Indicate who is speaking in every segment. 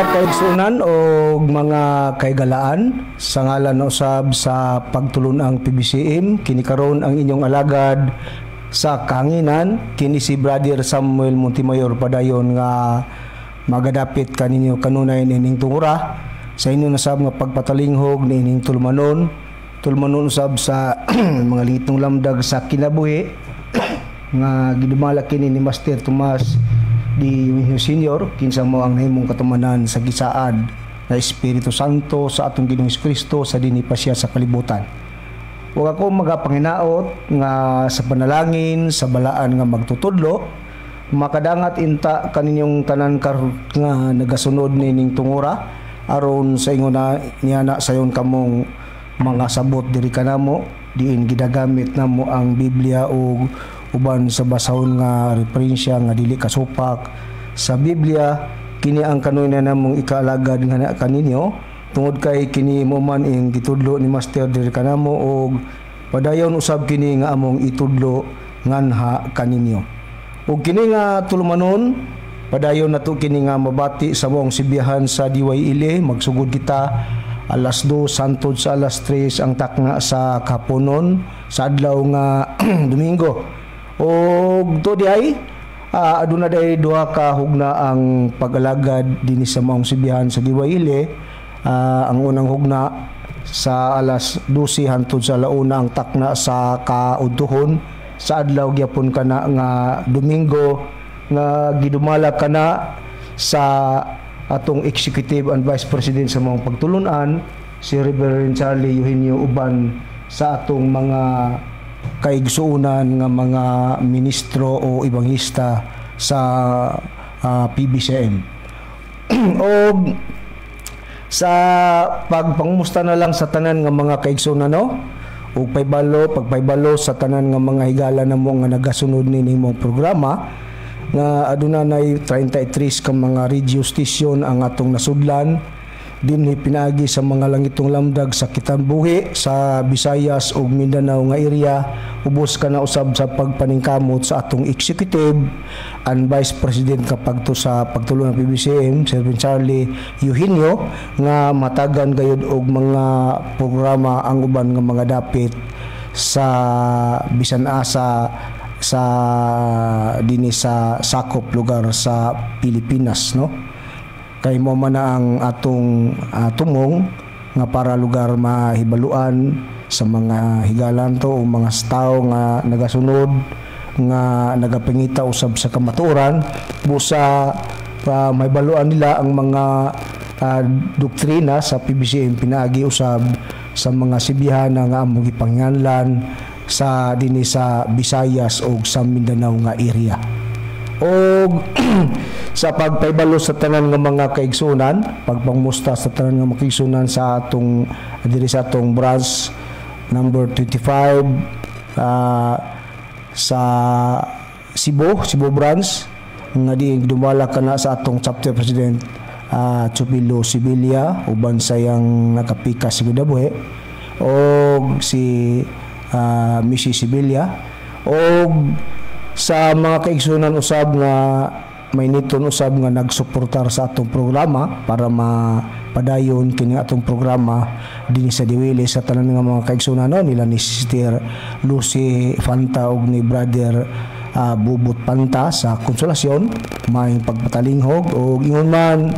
Speaker 1: Kaigsunan o mga kaigalaan, sa ngalan usab sa pagtulunang PBCM, kini karon ang inyong alagad sa kahanginan, kini si Brother Samuel Montemayor, padayon nga magadapit kaninyo kanunay nining tungura sa inyo nasab nga pagpatalinghog niining tulumanon, tulumanon usab sa mga lingitong lamdag sa kinabuhi nga gidumala kini ni Master Tomas D. Eugenio Senior, kinsa mo ang nahimong katumanan sa gisaad na Espiritu Santo sa atong Ginoong Kristo sa dinhi pa siya sa kalibutan. Ug ako magapanginaot nga sa panalangin sa balaan nga magtutudlo, makadangat inta kaninyong tanan kar nga nagasunod nining tungura, aron sa ingon na niya na sayon kamong mga sabot diri kanamo, diin gidagamit namo ang Biblia ug uban sa basahon nga referensya nga dili kasupak sa Biblia. Kini ang kanunay namong ikaalagad nga na kaninyo, tungod kay kini mo man ing gitudlo ni Master diri kanamo, ug padayon usab kini nga among itudlo nganha kaninyo. Ug kini nga tulumanon, padayon nato kini nga mabati sa buong sibihan sa DYLA. Magsugod kita alas 2 santod sa alas 3 ang takna sa kaponon sa adlaw nga Domingo. Og to di ay aduna day duha ka hugna ang pag-alagad dinhi sa maong sibihan sa DYLA. Ang unang hugna sa alas 12 hantod sa alauna ang takna sa kaudtuhon sa adlaw gyapon kana nga Domingo, nga gidumala kana sa atong executive and vice president sa mga pagtulunan, si Reverend Charlie Eugenio, uban sa atong mga kaigsuonan nga mga ministro o ebanghista sa PBCM. Og sa pagpangumusta na lang sa tanan nga mga kaigsuonan, no, ug paybalo, pagpaybalo sa tanan nga mga higala namo nga nagasunod nini mong programa, nga aduna nay 33 ka mga radio station ang atong nasudlan dinhi pinaagi sa mga langitong lamdag sa kinabuhi sa Visayas ug Mindanao nga area, ubos ka na usab sa pagpaningkamot sa atong executive and vice president kapag to sa pagtulong ng PBCM, Sir Charlie Eugenio, nga matagan gayud og mga programa ang uban nga mga dapit sa bisan asa sa dinhi sa sakop lugar sa Pilipinas, no, kay mo man na ang atong tumong nga para lugar mahibaluan sa mga higalan to o mga tao nga nagasunod nga nagapangita usab sa kamatuoran, busa mahibaluan nila ang mga doktrina sa PBCM pinaagi usab sa mga sibihan nga among gipanghinganlan sa dinhi sa Visayas o sa Mindanao nga area. Og sa pagpaybalo sa tanan nga mga kaigsunan, pagpangmusta sa tanan nga mga kaigsunan sa atong diri sa atong branch number 25 sa Cebu, Cebu branch, nga di dumala kana sa atong chapter president, Chupilo Sibilia, uban sayang nakapika sa kinabuhi, og si Mrs. Sibilia, og sa mga kaigsunan usab nga may niton usab nga nagsuportar sa atong programa para mapadayon kini atong programa dinhi sa DYLA, sa tanan nga mga kaigsunan, no, nila ni Sister Lucy Fanta ug ni Brother Bubot Panta sa Konsolasyon, maayong pagpatalinghog. Og ingon man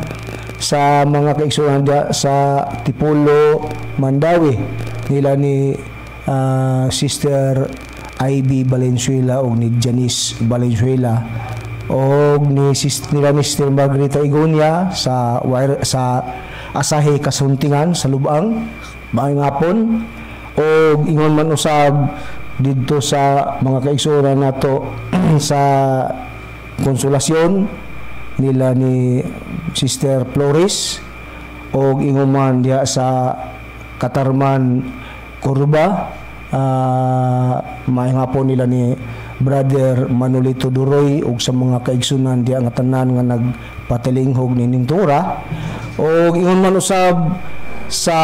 Speaker 1: sa mga kaigsunan dia sa Tipulo, Mandaue, nila ni Sister Ivy Valenzuela og ni Janice Valenzuela, og ni nila ni Sister Margarita Igonia sa wire, sa Asahi Kasuntingan sa Lubang, maayong hapon. Og ingon man usab didto sa mga kaigsuonan nato sa Konsolasyon, nila ni Sister Flores, og ingon man diha sa Katarman, Cordoba, maayong hapon nila ni Brother Manolito Duroy, ug sa mga kaigsunan diha nga tanan nga nagpatalinghog nining tura. Og ingon man usab sa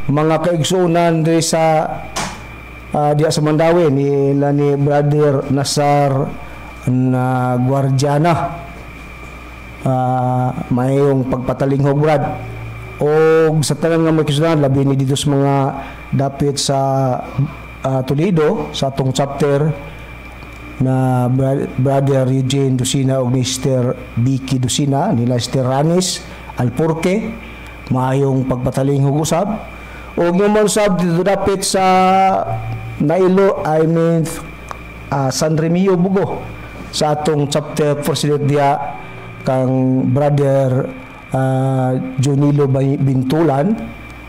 Speaker 1: mga kaigsunan diri sa diha sa Mandaue, nila ni Brother Nasar na Guardiana. Mayong pagpatalinghog, Brad. Og sa tanan nga makisunan, labi ni dito sa mga dapit sa Toledo, sa atong chapter na Brother Eugene Dusina ug Mr. Vicky Dusina, nila Mr. Ranis Alporque, maayong pagpatalinghog usab. Ug yung man usab dito dapit sa Nailo, I mean San Remio, Bugo, sa atong chapter president diya kang Brother Junilo Bintulan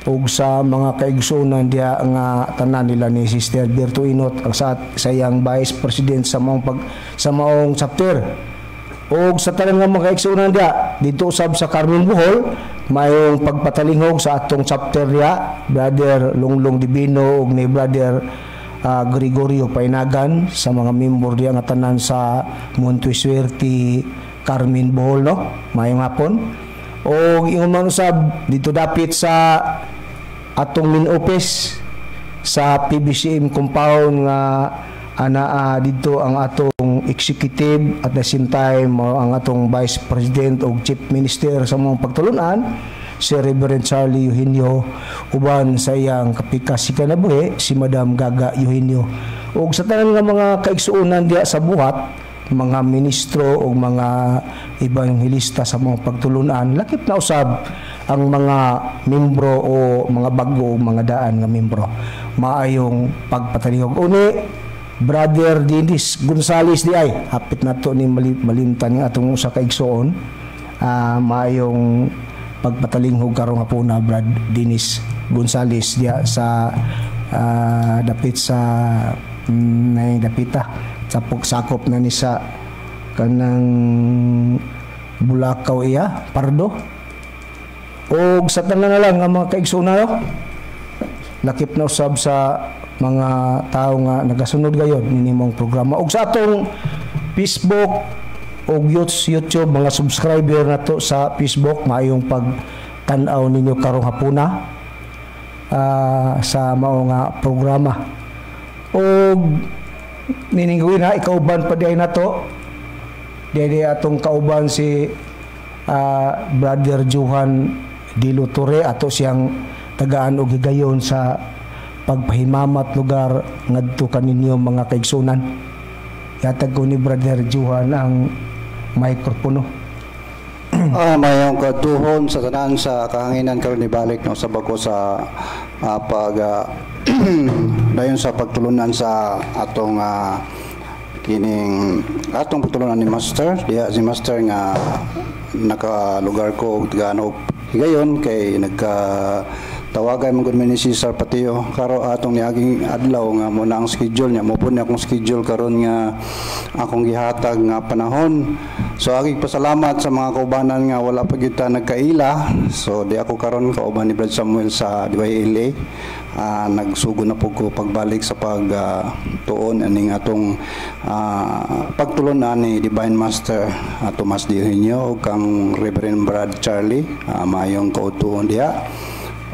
Speaker 1: ug sa mga kaigsuonan diya nga tanan nila ni Sister Berto Inot, ang sa iyang vice president sa maong chapter. Ug sa tanan nga mga kaigsuonan diya dito usab sa Carmen, Bohol, mayong pagpatalingog sa atong chapter diya, Brother Lunglong Divino ug ni Brother Gregorio Painagan, sa mga member diya nga tanan sa Monte Suerte, Carmen, Bohol, no, mayong hapon. Og ingon man usab dito dapit sa atong main office sa PBCM compound nga anaa dito ang atong executive, at the same time mao ang atong vice president o chief minister sa mga pagtulunan, si Reverend Charlie Eugenio, uban sa iyang kapikas si kanabuhi, si Madam Gaga Eugenio, ug sa tanan nga mga kaigsuonan diya sa buhat, mga ministro o mga ebanghelista sa mga pagtulunan, lakip na usab ang mga membro o mga bago o mga daan nga membro, maayong pagpatalihog. Uni Brother Dennis Gonzales di ay hapit na to ni malimtan nga atong usa ka igsoon. Maayong pagpatalinghog karong hapuna, Brad Dennis Gonzales, diya sa dapit sa nay dapita sa sakop na ni sa kanang Bulacau iya Pardo. Og sa tanan na lang nga mga kaigsoon, no, lakip na usab sa mga tao nga nagasunod gayon ninimong programa og sa atong Facebook og YouTube, mga subscriber nato sa Facebook, maayong pagtan-aw ninyo karong hapuna sa mao nga programa. Og nining na ikauban pa diay nato diay atong kauban si Brother Johan Dilo Torre, ato siyang tagaan og higayon sa pagpahimamat lugar ngadto kaninyo, mga kaigsunan. Yatag ko ni Brother Johan ang mikropono.
Speaker 2: Mayong katuhon sa tanan sa kahanginan. Karon nibalik no sa bako sa pag dayon sa pagtulunan sa atong kining atong pagtulunan ni Master diha, si Master nga nakalugar ko og tagaan og higayon kay nagka tawagan man gud mi ni Cesar Patio karo atong niaging adlaw nga mo na ang schedule niya, mo po niya akong schedule karon nga akong gihatag nga panahon. So agig pasalamat sa mga kaubanan nga wala pa gyud ta nagkaila. So di ako karon kauban ni Brad Samuel sa DYLA. Nagsugo na po ko pagbalik sa pag tuon aning atong pagtulunan ni Divine Master Tomas D. Eugenio ug kang Reverend Brad Charlie. Maayong kautuon diha.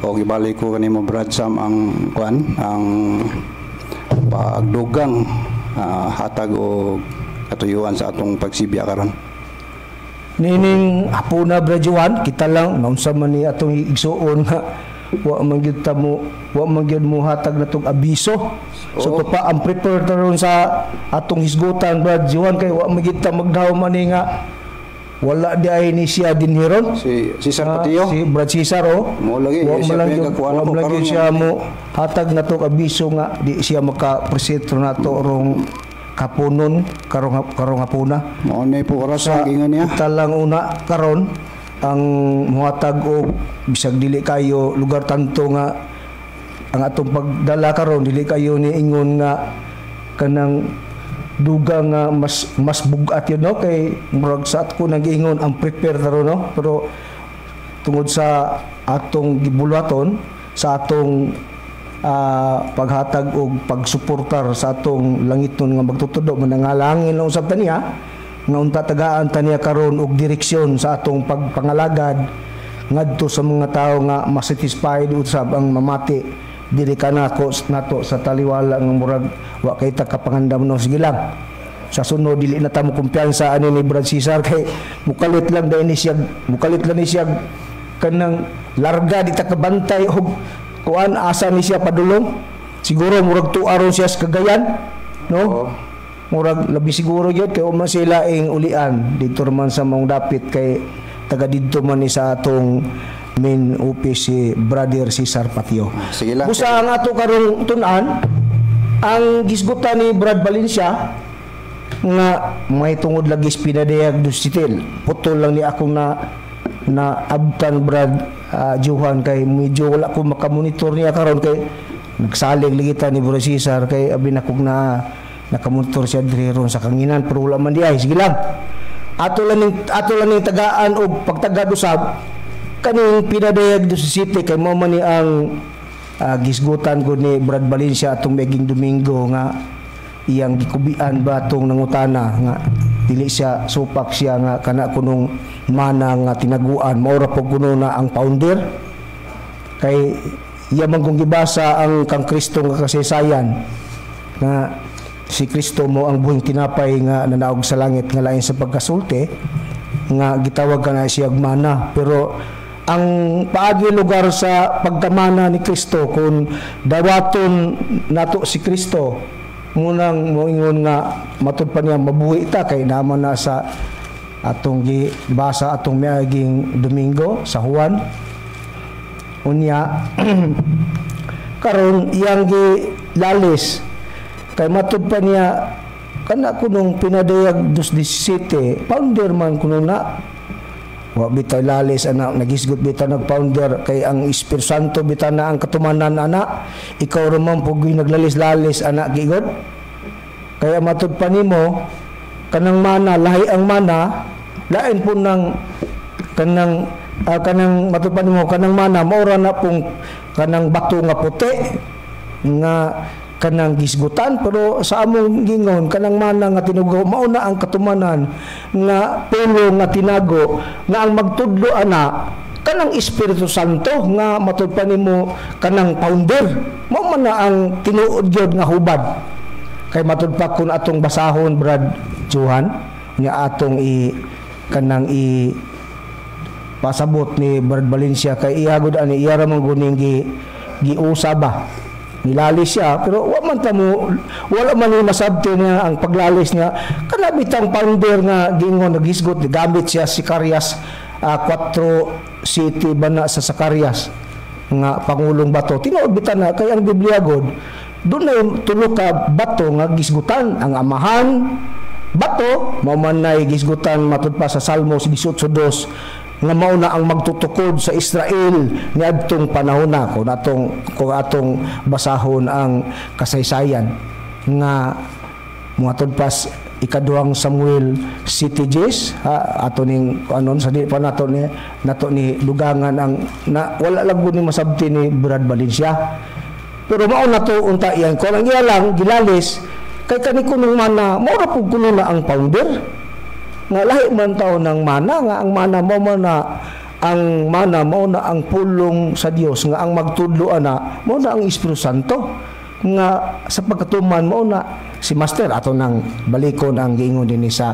Speaker 2: O gibalik ko kanimo, Brad Sam, ang kuan, ang pagdugang hatag og katuyuan sa atong pagsibya karon.
Speaker 1: Nining hapuna, Brad Juan, kita lang naunsa man ni atong igsuon nga wa man gyud mo hatag natong abiso. So to pa ang prepare taron sa atong hisgutan, Brad Juan, kay wa man gyud ta magdaw man ni nga wala di ay ni siya dinhiron.
Speaker 2: Si Cesar
Speaker 1: Ah,
Speaker 2: Patio.
Speaker 1: Si Brad Cesar, oh.
Speaker 2: Mo lagi,
Speaker 1: wa
Speaker 2: siya
Speaker 1: man lang
Speaker 2: pa
Speaker 1: gyud
Speaker 2: yung
Speaker 1: wa
Speaker 2: ko
Speaker 1: man lang
Speaker 2: karon
Speaker 1: gyud siya mo hatag nato abiso nga di siya maka-present nato rong kapunon karong hapuna.
Speaker 2: Mao ni po oras ang gingon niya.
Speaker 1: Kita lang una karon ang muhatag og bisag dili kayo lugar tanto nga ang atong pagdala karon, dili kayo ni ingon nga kanang duga nga mas mas bugat yun, no, kay murag sa ko nag-ingon ang prepare taron, no, pero tungod sa atong gibuluhaton sa atong paghatag og pagsuportar sa atong langitnon nga magtutudo, manangalangin lang usab taniya nga unta tagaan taniya karon og direksyon sa atong pagpangalagad ngadto sa mga tawo nga masatisfied usab ang mamati diri kanako nato sa taliwala nga murag wa kay ta kapangandam, no. Sige lang. Sa sunod, dili na ta mo kumpiyansa ani ni Brad Cesar kay mukalit lang dahil ni siya, mukalit lang ni siya kanang larga, di ta kabantay og kuan, asa ni siya padulong. Siguro murag tuaron siya sa Cagayan, no?
Speaker 2: Oo.
Speaker 1: Murag labi siguro gyud kay man sila ing ulian dito man sa maong dapit kay taga didto man ni sa atong main office si Brother Cesar Patio.
Speaker 2: Sige lang.
Speaker 1: Busa ang ato karong tun-an, ang gisgutan ni Brad Valencia nga may tungod lagi sa pinadayag dusitil. Putol lang ni akong na na abtan, Brad Johan, kay medyo wala ko makamonitor niya karon kay nagsalig lagi ta ni Brad Cesar, kay abi na kog na nakamonitor siya diri ron sa kanginan, pero wala man di ay. Sige lang, ato lang ning tagaan og pagtagad usab kaning pinadayag do sa city kay mao man ni ang gisgutan ko ni Brad Valencia atong meging Domingo nga iyang gikubian ba atong nangutana nga dili siya supak siya nga kana kunong mana nga tinaguan mao ra pug kuno na ang founder, kay iya man kung gibasa ang kang Kristo nga kasaysayan nga si Kristo mo ang buhing tinapay nga nanaog sa langit nga lain sa pagkasulti nga gitawag ka na siya mana. Pero ang paagi lugar sa pagkamana ni Kristo, kung dawaton nato si Kristo, munang moingon nga matud pa niya mabuhi ta kay naman na sa atong gibasa atong miaging Domingo sa Juan. Unya karon iyang gilalis kay matud pa niya kana kunong pinadayag 2:17, founder man kuno na. Wa bitaw lalis ana, nagisgot bitaw nag founder kay ang Espiritu Santo bitaw na ang katumanan ana. Ikaw ra man pug naglalis-lalis ana gigod kaya matud pa nimo kanang mana, lahi ang mana, lain po ng kanang kanang matud pa nimo kanang mana maura na pong kanang bato nga puti nga kanang gisgutan. Pero sa among gingon, kanang mana nga tinugo mao na ang katumanan nga pulo nga tinago nga ang magtudlo ana kanang Espiritu Santo nga matud pa nimo kanang founder mao man na ang tinuod gyud nga hubad. Kay matud pa kun atong basahon, Brad Johan, nga atong i kanang i pasabot ni Brad Valencia kay iya gud ani, iya ra man guning gi giusa ba, nilalis siya, pero wa man ta mo, wala man ni masabti niya ang paglalis niya kana bitang founder nga gingon naghisgot gamit siya si Zacarias 4 city ba na sa Zacarias nga pangulong bato. Tinuod bitan na kay ang Biblia god doon na tulo ka bato nga gisgutan. Ang amahan bato mao man nay gisgutan matud pa sa Salmos 18:2 nga mao na ang magtutukod sa Israel niadtong panahon na kung atong basahon ang kasaysayan nga moatod pas ikaduhang Samuel CTGs ha, ato ning anon sa di pa nato ni nato ni dugangan ang na wala lang gud ni masabti ni Brad Valencia. Pero mao na to unta iyan ko ang iya lang gilalis kay kani kunong mana mao ra pud kuno na ang founder nga lahi man tao ng mana nga ang mana mao man na ang mana mao na ang pulong sa Dios nga ang magtudlo ana mao na ang Espiritu Santo nga sa pagkatuman mao na si Master. Ato nang balikon ang giingon dinhi sa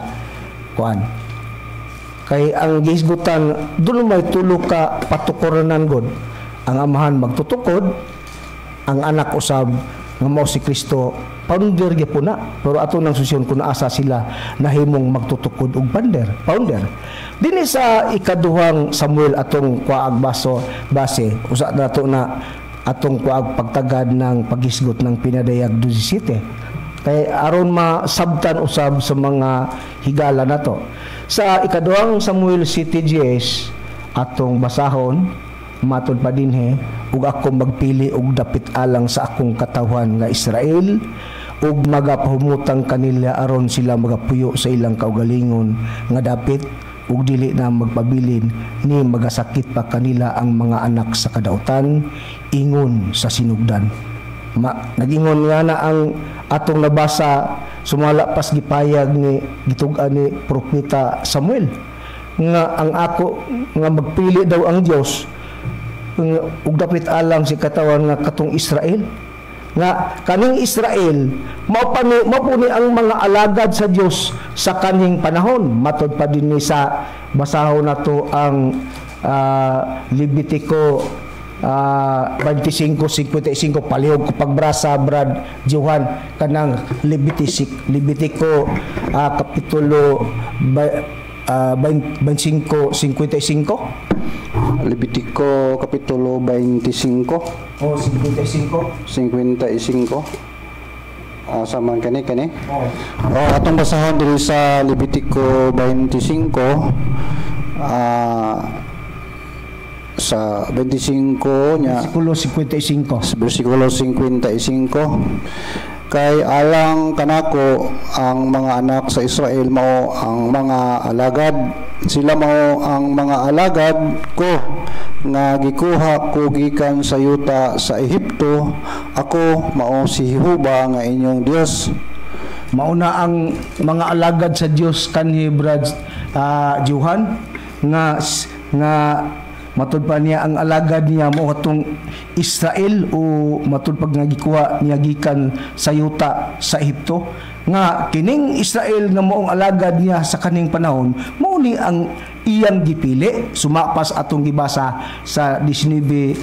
Speaker 1: kuan kay ang gisgutan doon may tulo ka patukuranan god: ang amahan magtutukod, ang anak usab nga mao si Kristo founder gyapon na. Pero ato nang susyon kung asa sila nahimong magtutukod og founder. Dinhi sa ikaduhang Samuel atong kuag baso base usa nato na atong kuag pagtagad ng paghisgot ng pinadayag 17 kay aron masabtan usab sa mga higala nato. Sa ikaduhang Samuel CTGS atong basahon, matud pa dinhi, "Ug ako magpili og dapit alang sa akong katawhan nga Israel ug magapahumutang kanila aron sila magapuyo sa ilang kaugalingon nga dapit ug dili na magpabilin ni magasakit pa kanila ang mga anak sa kadautan," ingon sa sinugdan. Nagingon nga na ang atong nabasa sumala pas gipayag ni gitug-an ni propeta Samuel nga ang ako nga magpili daw ang Dios nga ug dapit alang si katawan nga katong Israel. Nga kaning Israel mao po ni ang mga alagad sa Dios sa kaning panahon. Matod pa din ni sa basahon nato ang Levitico 25:55. Palihog ko pagbasa, Brad Johan, kanang Levitico kapitulo 25:55.
Speaker 2: Levitico kapitulo 25.
Speaker 1: Oh, 55.
Speaker 2: 55. Asa man kani kani?
Speaker 1: Oh.
Speaker 2: Oh, atong basahon diri sa Levitico 25, sa 25 nya.
Speaker 1: Versikulo 55.
Speaker 2: Sa versikulo 55: "Kay alang kanako ang mga anak sa Israel mao ang mga alagad. Sila mao ang mga alagad ko nga gikuha ko gikan sa yuta sa Ehipto. Ako mao si Jehova nga inyong Dios."
Speaker 1: Mauna ang mga alagad sa Dios kanhi, Brad Johan, nga nga matud pa niya ang alagad niya mo atong Israel o matud pag nga gikuha niya gikan sa yuta sa Ehipto, nga kining Israel nga moong alagad niya sa kaning panahon, mao ni ang iyang gipili sumapas atong gibasa sa 19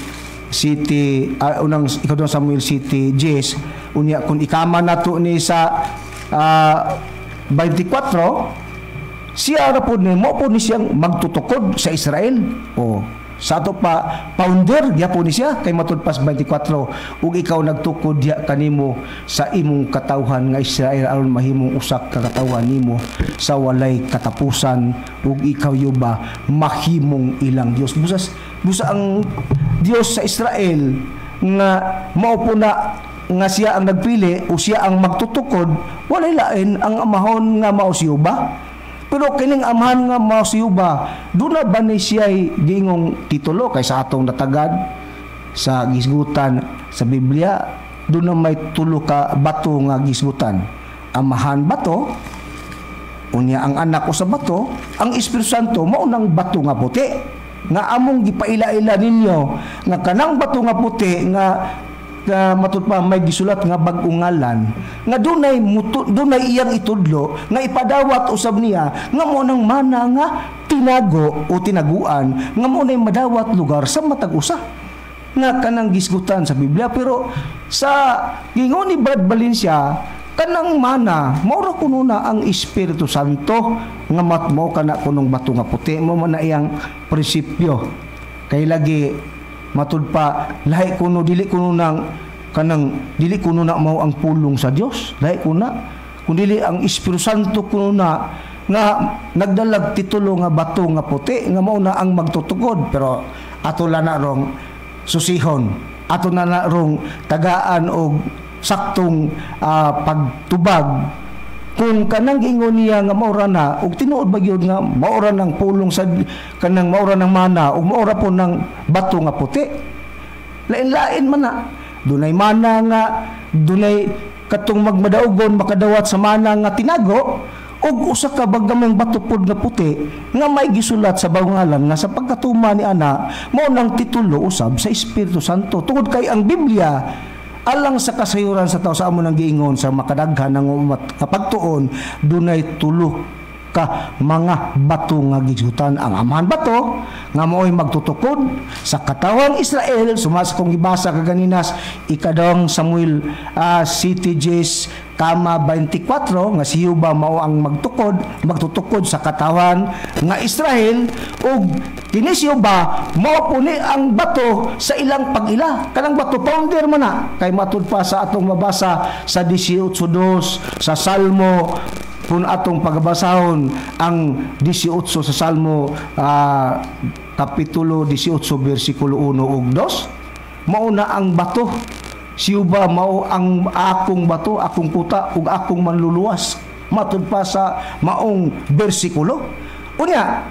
Speaker 1: City, unang ikaduhang Samuel City Jes. Unya kung ikama nato ni sa 24, siya ra pod ni mo po ni siyang magtutukod sa Israel o sa ato pa founder gyapon ni siya, kay matud pas 24, "Ug ikaw nagtukod diha kanimo sa imong katawhan nga Israel aron mahimong usak ka katawhan nimo sa walay katapusan, ug ikaw yuba mahimong ilang Dios." Busas busa ang Dios sa Israel nga mao po na nga siya ang nagpili o siya ang magtutukod, walay lain ang amahon nga mao si Jehova. Pero kining amahan nga mao si Jehova, duna ba ni siya giingong titulo? Kay sa atong natagad sa gisgutan sa Biblia, duna may tulo ka bato nga gisgutan: Amahan bato, unya ang anak ko sa bato, ang Espiritu Santo mao nang bato nga puti nga among gipaila-ila ninyo, nga kanang bato nga puti nga nga matud pa may gisulat nga bag-ong ngalan nga dunay iyang itudlo nga ipadawat usab niya nga mo nang mana nga tinago o tinaguan nga mo nay madawat lugar sa matag usa nga kanang gisgutan sa Biblia. Pero sa gingon ni Brad Valencia, kanang mana mao ra kuno na ang Espiritu Santo nga matmo kana kunong bato nga puti mo man na iyang prinsipyo. Kay lagi matud pa lahi kuno, dili kuno nang kanang dili kuno na mao ang pulong sa Dios, lahi kuno kun dili ang Espiritu Santo kuno na nga nagdalag titulo nga bato nga puti nga mao na ang magtutukod. Pero ato lang na rong susihon, ato na na rong tagaan og saktong pagtubag kung kanang giingon niya nga maura na og tinuod ba gyud nga maura ng pulong sa kanang maura ng mana ug maura po ng bato nga puti. Lain-lain man na, dunay mana nga dunay katong magmadaugon makadawat sa mana nga tinago ug usa ka bagamang bato pod nga puti nga may gisulat sa bangalan nga sa pagkatuma ni ana mao nang titulo usab sa Espiritu Santo, tungod kay ang Biblia alang sa kasayuran sa tao sa amo nang giingon sa makadaghan ng umat kapagtuon, dunay tulo ka mga bato nga gisgutan: ang amahan bato nga mao'y magtutukod sa katawang Israel sumas kong gibasa kaganinas ikadawang Samuel City Gs kama 24, nga si Jehova mao ang magtutukod sa katawan nga Israel, ug kini si Jehova mao po ni ang bato sa ilang pag-ila, kanang bato founder man na, kay matud pa sa atong mabasa sa 18:2 sa Salmo. Kung atong pagbasahon ang 18 sa Salmo, kapitulo 18 bersikulo 1 ug 2, mao na ang bato. Si Jehova mao ang akong bato, akong kuta ug akong manluluwas, matud pa sa maong bersikulo. Unya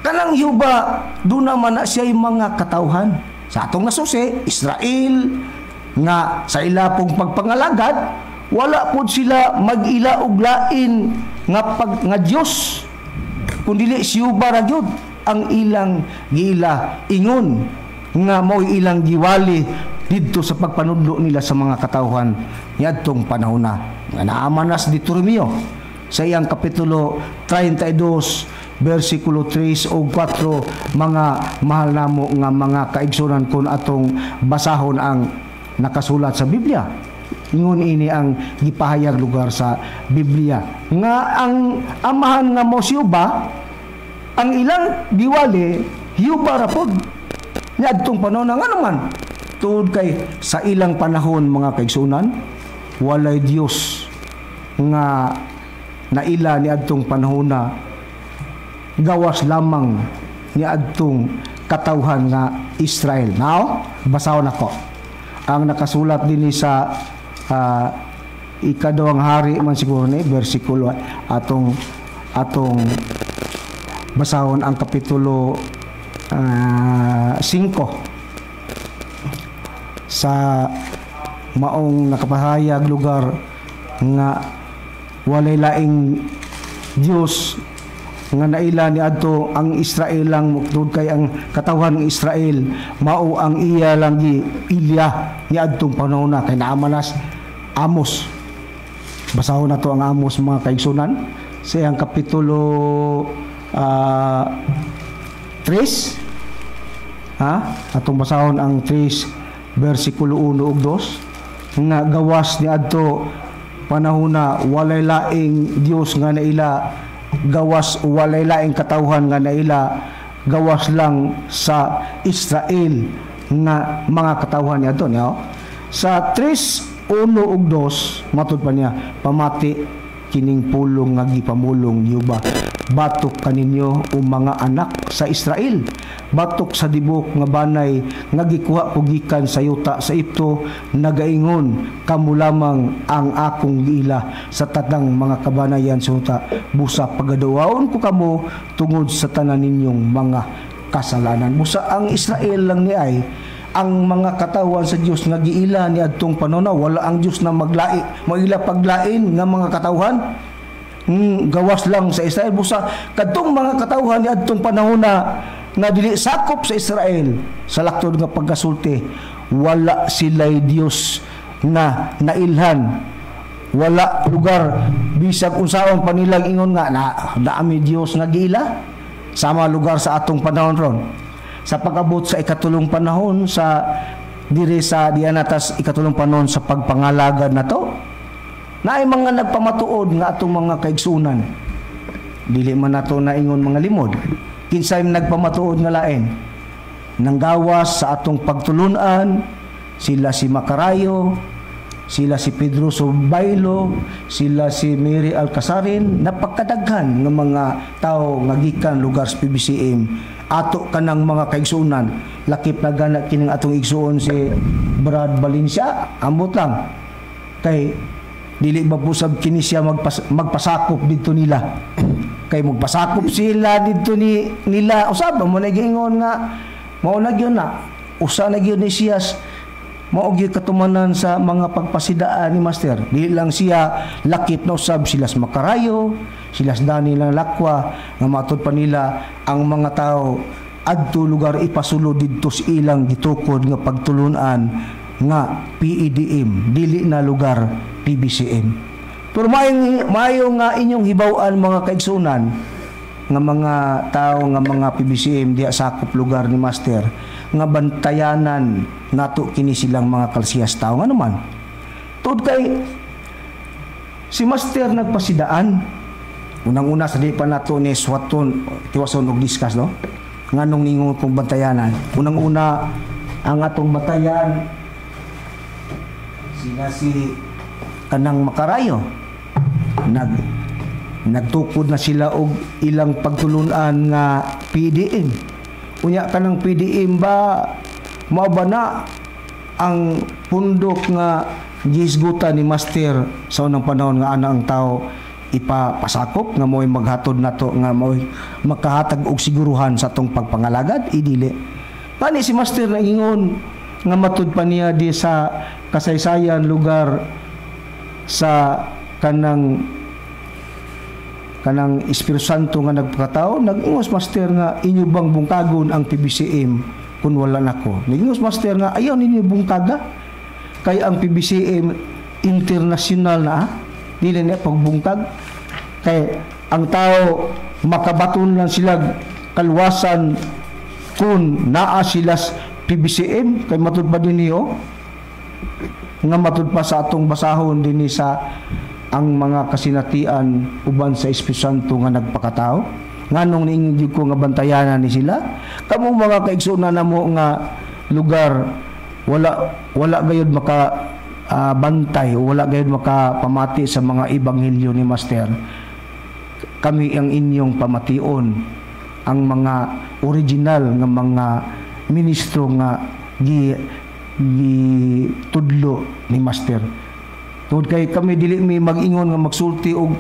Speaker 1: kanang Jehova duna man na siya'y mga katawhan sa atong nasusi Israel nga sa ila pong pagpangalagad wala pod sila mag-ila og lain nga pag nga Dios kun dili si Jehova ra gyud ang ilang giila ingon nga mo'y ilang giwali. didto sa pagpanudlo nila sa mga katawhan niadtong panahon na nga naaman na sa Deuteronomio sa iyang kapitulo 32 bersikulo 3 o 4, mga mahal namo nga mga kaigsunan, kung atong basahon ang nakasulat sa Biblia. Ingon ini ang gipahayag lugar sa Biblia nga ang amahan nga mo si Uba, ang ilang giwali Yuba ra pod niadtong panahon. Nga naman tuod kay sa ilang panahon, mga kaigsunan, walay Dios nga naila niadtong panahon na gawas lamang niadtong katawhan nga Israel. Now, basahon ako ang nakasulat dinhi sa Ikaduhang Hari man siguro ni bersikulo. Atong atong basahon ang kapitulo 5 sa maong nakapahayag lugar nga walay laing Dios nga naila ni adto, ang Israel lang, tungod kay ang katawhan ng Israel mao ang iya lang gi ilya ni adtong panahon na kay naamanas Amos. Basahon nato ang Amos, mga kaigsunan, sa iyang kapitulo 3. Ha, atong basahon ang 3 bersikulo 1 ug 2 nga gawas ni adto panahon na walay laing Dios nga naila gawas, walay laing katawhan nga naila gawas lang sa Israel nga mga katawhan niya niya. Sa 3:1 ug 2, matud pa niya, "Pamati kining pulong nga gipamulong niyo ba batok kaninyo o mga anak sa Israel, batok sa tibok nga banay nga gikuha ko gikan sa yuta sa Egypto, nagaingon, 'Kamo lamang ang akong giila sa tanang mga kabanayan sa yuta. Busa pagaduwaon ko kamo tungod sa tanan ninyong mga kasalanan.'" Busa ang Israel lang ni ay ang mga katawan sa Dios nga giila ni adtong panahon. Wala ang Dios na maglai maila paglain nga mga katawhan gawas lang sa Israel. Busa kadtong mga katawhan ni adtong panahon na nga dili sakop sa Israel, sa laktod nga pagkasulti, wala sila'y Dios nga nailhan. Wala lugar, bisag unsaon pa nilang ingon nga na dami Dios nga giila. Sama lugar sa atong panahon ron, sa pag-abot sa ikatulong panahon sa diri sa dianatas, ikatulong panahon sa pagpangalagad na to, naay mga nagpamatuod nga atong mga kaigsunan, dili man nato naingon mga limod. Kinsay nagpamatuod nga lain nanggawas sa atong pagtulunan? Sila si Macarayo, sila si Pedro Subaylo, sila si Mary Alcasarin, napakadaghan nga mga tao nga gikan lugar sa PBCM. Ato kanang mga kaigsuonan, lakip na gana kining atong igsuon si Brad Valencia, ambot lang. Kay dili ba pusab kini siya magpasakop dito nila? Kay magpasakop sila dito ni nila usab mo na giingon nga mao na gyud na usa na gyud ni siya, mao gyud katumanan sa mga pagpasidaan ni Master. Dili lang siya, lakip na usab sila sa Makarayo, sila sa Dani lang Lakwa, nga matud pa nila ang mga tao adto lugar ipasulod didto sa ilang gitukod nga pagtulunan nga PEDM, dili na lugar PBCM. Pero maayong maayo nga inyong hibaw-an, mga kaigsunan nga mga tao nga mga PBCM diha sakop lugar ni Master, nga bantayanan nato kini silang mga kalsiyas tao. Nga naman, tuod kay si Master nagpasidaan unang-una sa di pa nato ni swaton tiwason og discuss, no, nganong ningon kong bantayanan. Unang-una, ang atong bantayan sila si kanang Makarayo, nagtukod na sila og ilang pagtulunan nga PDM. Unya kanang PDM ba, mao ba na ang pundok nga gihisgutan ni Master sa unang panahon nga ana ang tao ipapasakop nga mo'y maghatod nato, nga mo'y makahatag og siguruhan sa atong pagpangalagad? Idili. Pani si Master na ingon nga matud pa niya di sa kasaysayan lugar sa kanang Espiritu Santo nga nagpakatao, nag-ingos Master nga inyo bang bungkagon ang PBCM? Kung wala nako. Ningos Master nga ayaw ninyo bungkaga kay ang PBCM international na, dili na pagbungkag kay ang tao makabaton lang sila kalwasan kung naa sila sa PBCM, kay matud pa din niyo nga matud pa sa atong basahon dinhi sa ang mga kasinatian uban sa Espiritu Santo nga nagpakatao. Nganong niingon gyud ko nga bantayanan ni sila? Kamo mga kaigsuonan namo nga lugar, wala wala gayud maka bantay, wala gayud makapamati sa mga ebanghelyo ni Master. Kami ang inyong pamation, ang mga original nga mga ministro nga gi gitudlo ni Master, tungod kay kami dili mi mag-ingon nga magsulti og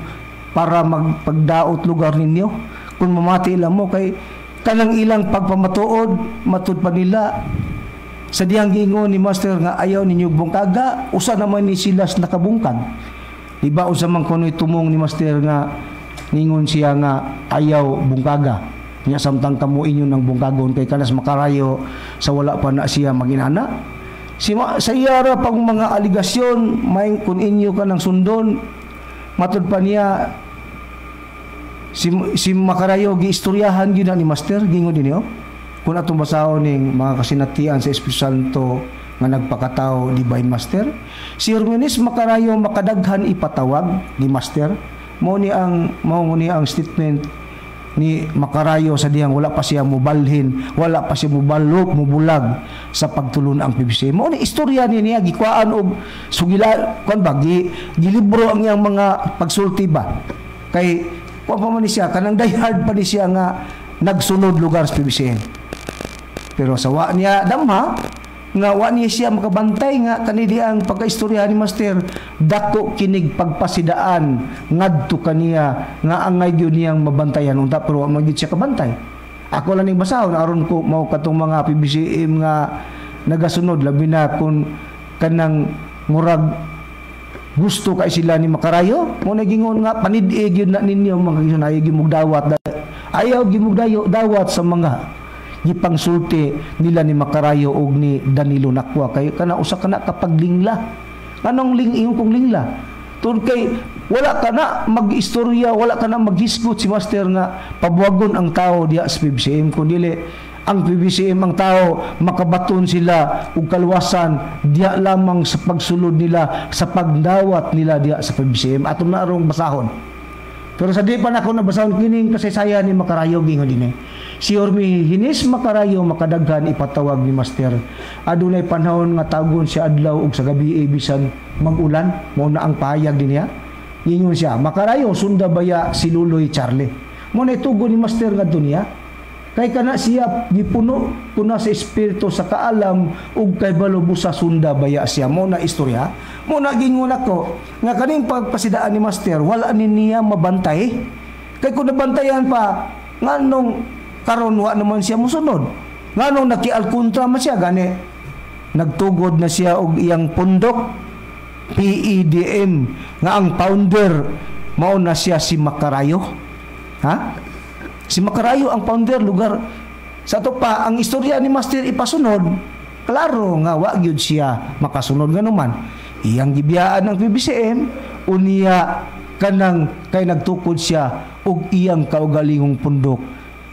Speaker 1: para magpagdaot lugar ninyo. Kung mamati lang mo kay kanang ilang pagpamatuod, matud pa nila sa diyang giingon ni Master nga ayaw ninyo bungkaga, usa naman ni sila sa nakabungkag. Di ba usa man kuno'y tumong ni Master nga ningon siya nga ayaw bungkaga niya, samtang kamo inyo ng bungkagon kay kanas Makarayo sa wala pa na siya maginana si sa iyara pang mga aligasyon may kung inyo ka ng sundon. Matud pa niya si Makarayo giistoryahan gyud na ni Master. Gingon din niyo kung atong basahon ning mga kasinatian sa Espiritu Santo nga nagpakatao di by Master, si Hermenes Makarayo makadaghan ipatawag ni Master. Mao ni ang statement ni Makarayo sa diyang wala pa siya mubalhin, wala pa siya mubalok, mubulag sa pagtulon ang PBC. Mao ni istorya ni niya, gikuhaan og sugila kon ba gilibro ang iyang mga pagsulti ba. Kay kuan pa man ni siya, kanang diehard pa ni siya nga nagsunod lugar sa PBCM. Pero sa wa niya damha nga wa niya siya makabantay nga kanidi ang pagkaistorya ni Master dako kinig pagpasidaan ngadto kaniya nga angay gyud niyang mabantayan unta, pero wa man gyud siya kabantay. Ako lang ning basahon aron ko mao katong mga PBCM nga nagasunod, labi na kung kanang murag gusto kay sila ni Makarayo. Mo na gingon nga panid-i gyud na ninyo, mga gison, ayaw gyud dawat, ayaw gyud dawat sa mga gipangsulti nila ni Makarayo og ni Danilo Nakwa, kay kana usa kana kapaglingla. Anong ling iyong kong lingla? Tungod kay wala ka na mag-istorya, wala ka na maghisgot si Master nga pabuwagon ang tao diya sa PBCM, kun dili ang PBCM, ang tao makabaton sila og kalwasan diya lamang sa pagsulod nila, sa pagdawat nila diya sa PBCM. Atong naarong basahon, pero sa di pa nako nabasahon kining kasaysayan ni Makarayo, gingon dinhi si Ormi Hinis Makarayo makadaghan ipatawag ni Master. Adunay panahon nga tagon siya adlaw ug sa gabi bisan mag-ulan. Mao na ang pahayag din niya. Ingon siya, "Makarayo, sunda baya si Luloy Charlie." Mo na itugon ni Master nga dunya kay kana siya gipuno kuna sa espiritu sa kaalam ug kay busa sunda baya siya. Mo na istorya. Mo na gingon ako nga kaning pagpasidaan ni Master wala ni niya mabantay, kay kung nabantayan pa, nganong karon wa naman siya musunod? Nganong nakialkontra man siya? Gani nagtugod na siya og iyang pundok PEDM nga ang founder mao na siya si Makarayo. Ha, si Makarayo ang founder lugar. Sa ato pa ang istorya ni Master ipasunod, klaro nga wa gyud siya makasunod. Nganuman iyang gibiyaan ang PBCM unya kanang kay nagtukod siya og iyang kaugalingong pundok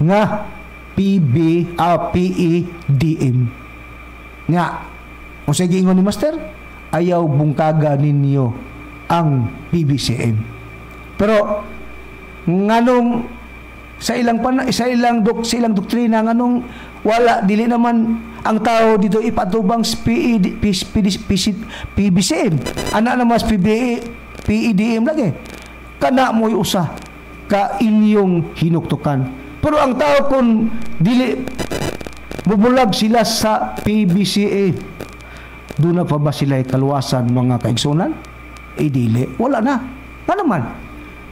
Speaker 1: nga PB PEDM nga unsay giingon ni Master? Ayaw bungkaga ninyo ang PBCM. Pero nganong sa ilang doktrina, nganong wala, dili naman ang tao dito ipatubang sa PED, P, P, P, PBCM, ana naman sa PBA, PEDM lagi kana mo'y usa ka inyong hinuktukan. Pero ang tao kung dili mubulag sila sa PBCA, doon na pa ba sila kaluwasan, mga kaigsunan? Eh dili, wala na. Ano man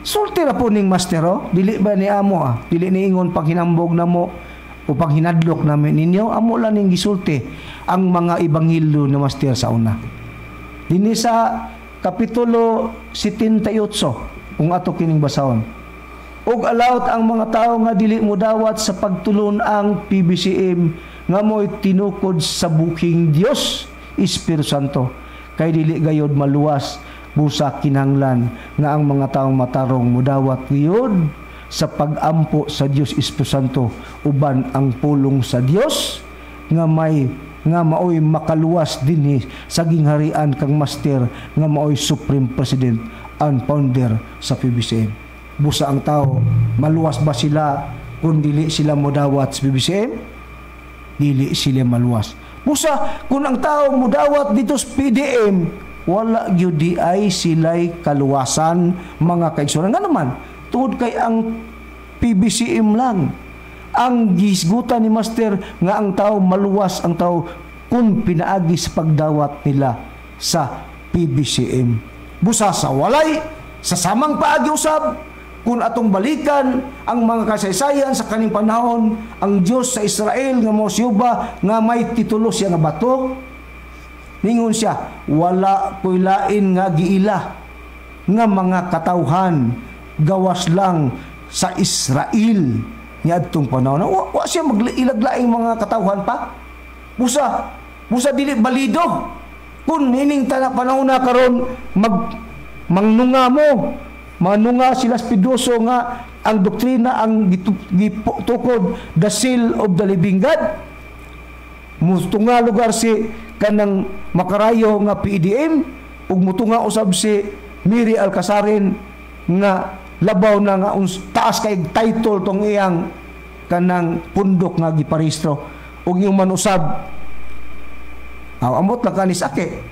Speaker 1: sulti ra po ning Master oh. Dili ba ni amo dili ni ingon paghinambog na mo o paghinadlok namin ninyo. Amo lang ning gisulti ang mga ebanghelyo ni Master sa una dinhi sa kapitulo 78 kung ato kining basahon. Ug alawt ang mga tao nga dili mo dawat sa pagtulon ang PBCM. nga mo'y tinukod sa buking Dios Espiritu Santo. Kay dili gayod maluwas, busa kinahanglan nga ang mga taong matarong mudawat gayod sa pagampo sa Dios Espiritu Santo uban ang pulong sa Dios nga may nga maoy makaluwas dinhi sa gingharian kang Master nga maoy Supreme President and founder sa PBCM. Busa ang tao, maluwas ba sila kung dili sila modawat sa PBCM? Dili sila maluwas. Busa kung ang tao modawat dito sa PDM, wala gyud di ay sila'y kaluwasan, mga kaigsuonan. Nga naman, tungod kay ang PBCM lang ang gisgutan ni Master nga ang tao maluwas, ang tao kung pinaagi sa pagdawat nila sa PBCM. Busa sa walay, sa samang paagi usab, kung atong balikan ang mga kasaysayan sa kaning panahon, ang Dios sa Israel nga mo si Jehova nga may titulo siya nga bato, ningon siya, "Wala ko'y lain nga giila nga mga katawhan gawas lang sa Israel." Niadtong panahon, wa siya mag-ilaglaing mga katawhan pa. Busa dili balido kung nining tana panahon na karon mag mangnunga mo manunga sila Pidoso nga ang doktrina ang gitukod, the seal of the living God, mutunga lugar si kanang makarayo nga PDM ug mutunga usab si Miri Alcasarin nga labaw na nga taas kay title tong iyang kanang pundok nga giparehistro ug yung manusab aw amot lang kanis ake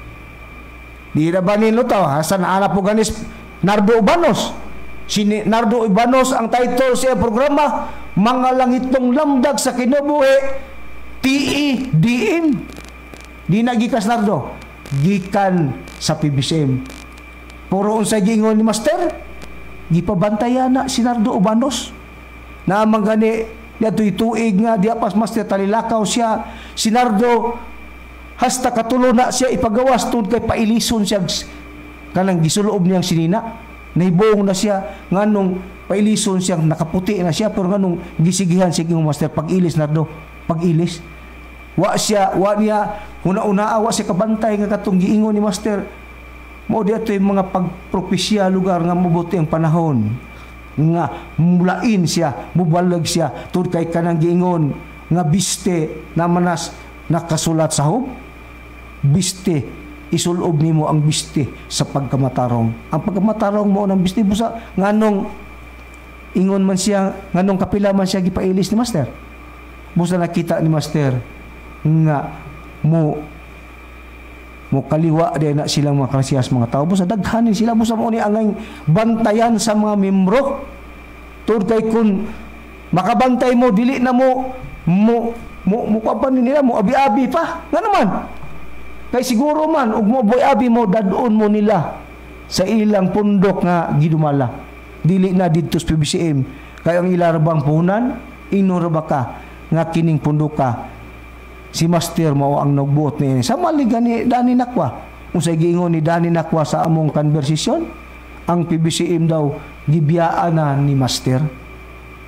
Speaker 1: di na ba nino to hasan ana po ganis Nardo Ubanos. Si Nardo Ubanos, ang title sa programa, Mga Langitong Lamdag sa Kinabuhi, TEDM. Di na gikas Nardo, gikan sa PBCM. Puro unsay giingon ni Master, gipabantayan na si Nardo Ubanos. Naamang gani niadtoy tuig nga diya pas Master talilakaw siya si Nardo, hasta katulo na siya ipagawas tungod kay pailison siya kanang gisuloob niyang sinina. Nahibong na siya nganong pailison siya, nakaputi na siya, pero nganong gisigihan siya yung Master, "Pag-ilis, Nardo, pag-ilis." Wa siya, wa niya huna-una, wa siya kabantay nga katong giingon ni Master mo di ato yung mga pagpropesya lugar nga mabuti ang panahon nga mulain siya, mubalag siya tungod kay kanang giingon nga biste na manas nakasulat sa Job, biste, isulob nimo ang biste sa pagkamatarong. Ang pagkamatarong mo ng biste. Busa nganong ingon man siya, nganong kapila man siya gipailis ni Master? Busa nakita ni Master nga mo mo kaliwa din na silang mga klasiyas mga tao. Busa daghanin sila, busa mo ni angay bantayan sa mga membro. Tungod kay kung makabantay mo, dili na mo mo mo mo pa nila mo abi-abi pa. Nga naman kay siguro man ug mo abi mo, dadon mo nila sa ilang pundok nga gidumala, dili na didto sa PBCM, kay ang ila ra bang puhunan? Ingon ra ba ka nga kining pundoka si Master mao ang nagbuot niini? Sa mali gani Dani Nakwa, unsay giingon ni Dani Nakwa sa among conversation? Ang PBCM daw gibiyaan na ni Master.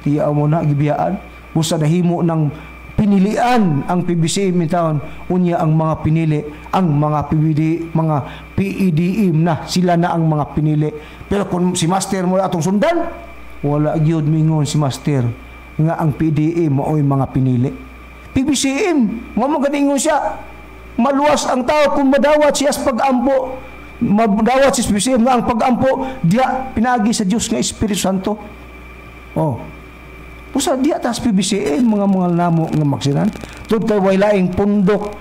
Speaker 1: Tiyaw mo na gibiyaan. Busa nahimo ng pinilian ang PBCM taon, unya ang mga pinili, ang mga PBD, mga PEDM na sila na ang mga pinili. Pero kung si Master mo atong sundan, wala gyud mingon si Master nga ang PDM mao'y mga pinili. PBCM mo mo ganingon siya, maluwas ang tao kung madawat siya sa pag-ampo, madawat si PBCM nga ang pag-ampo diya pinagi sa Dios nga Espiritu Santo. Oh, usa diya tas PBCM, mga namo nga maksinan, tud kay way laing pundok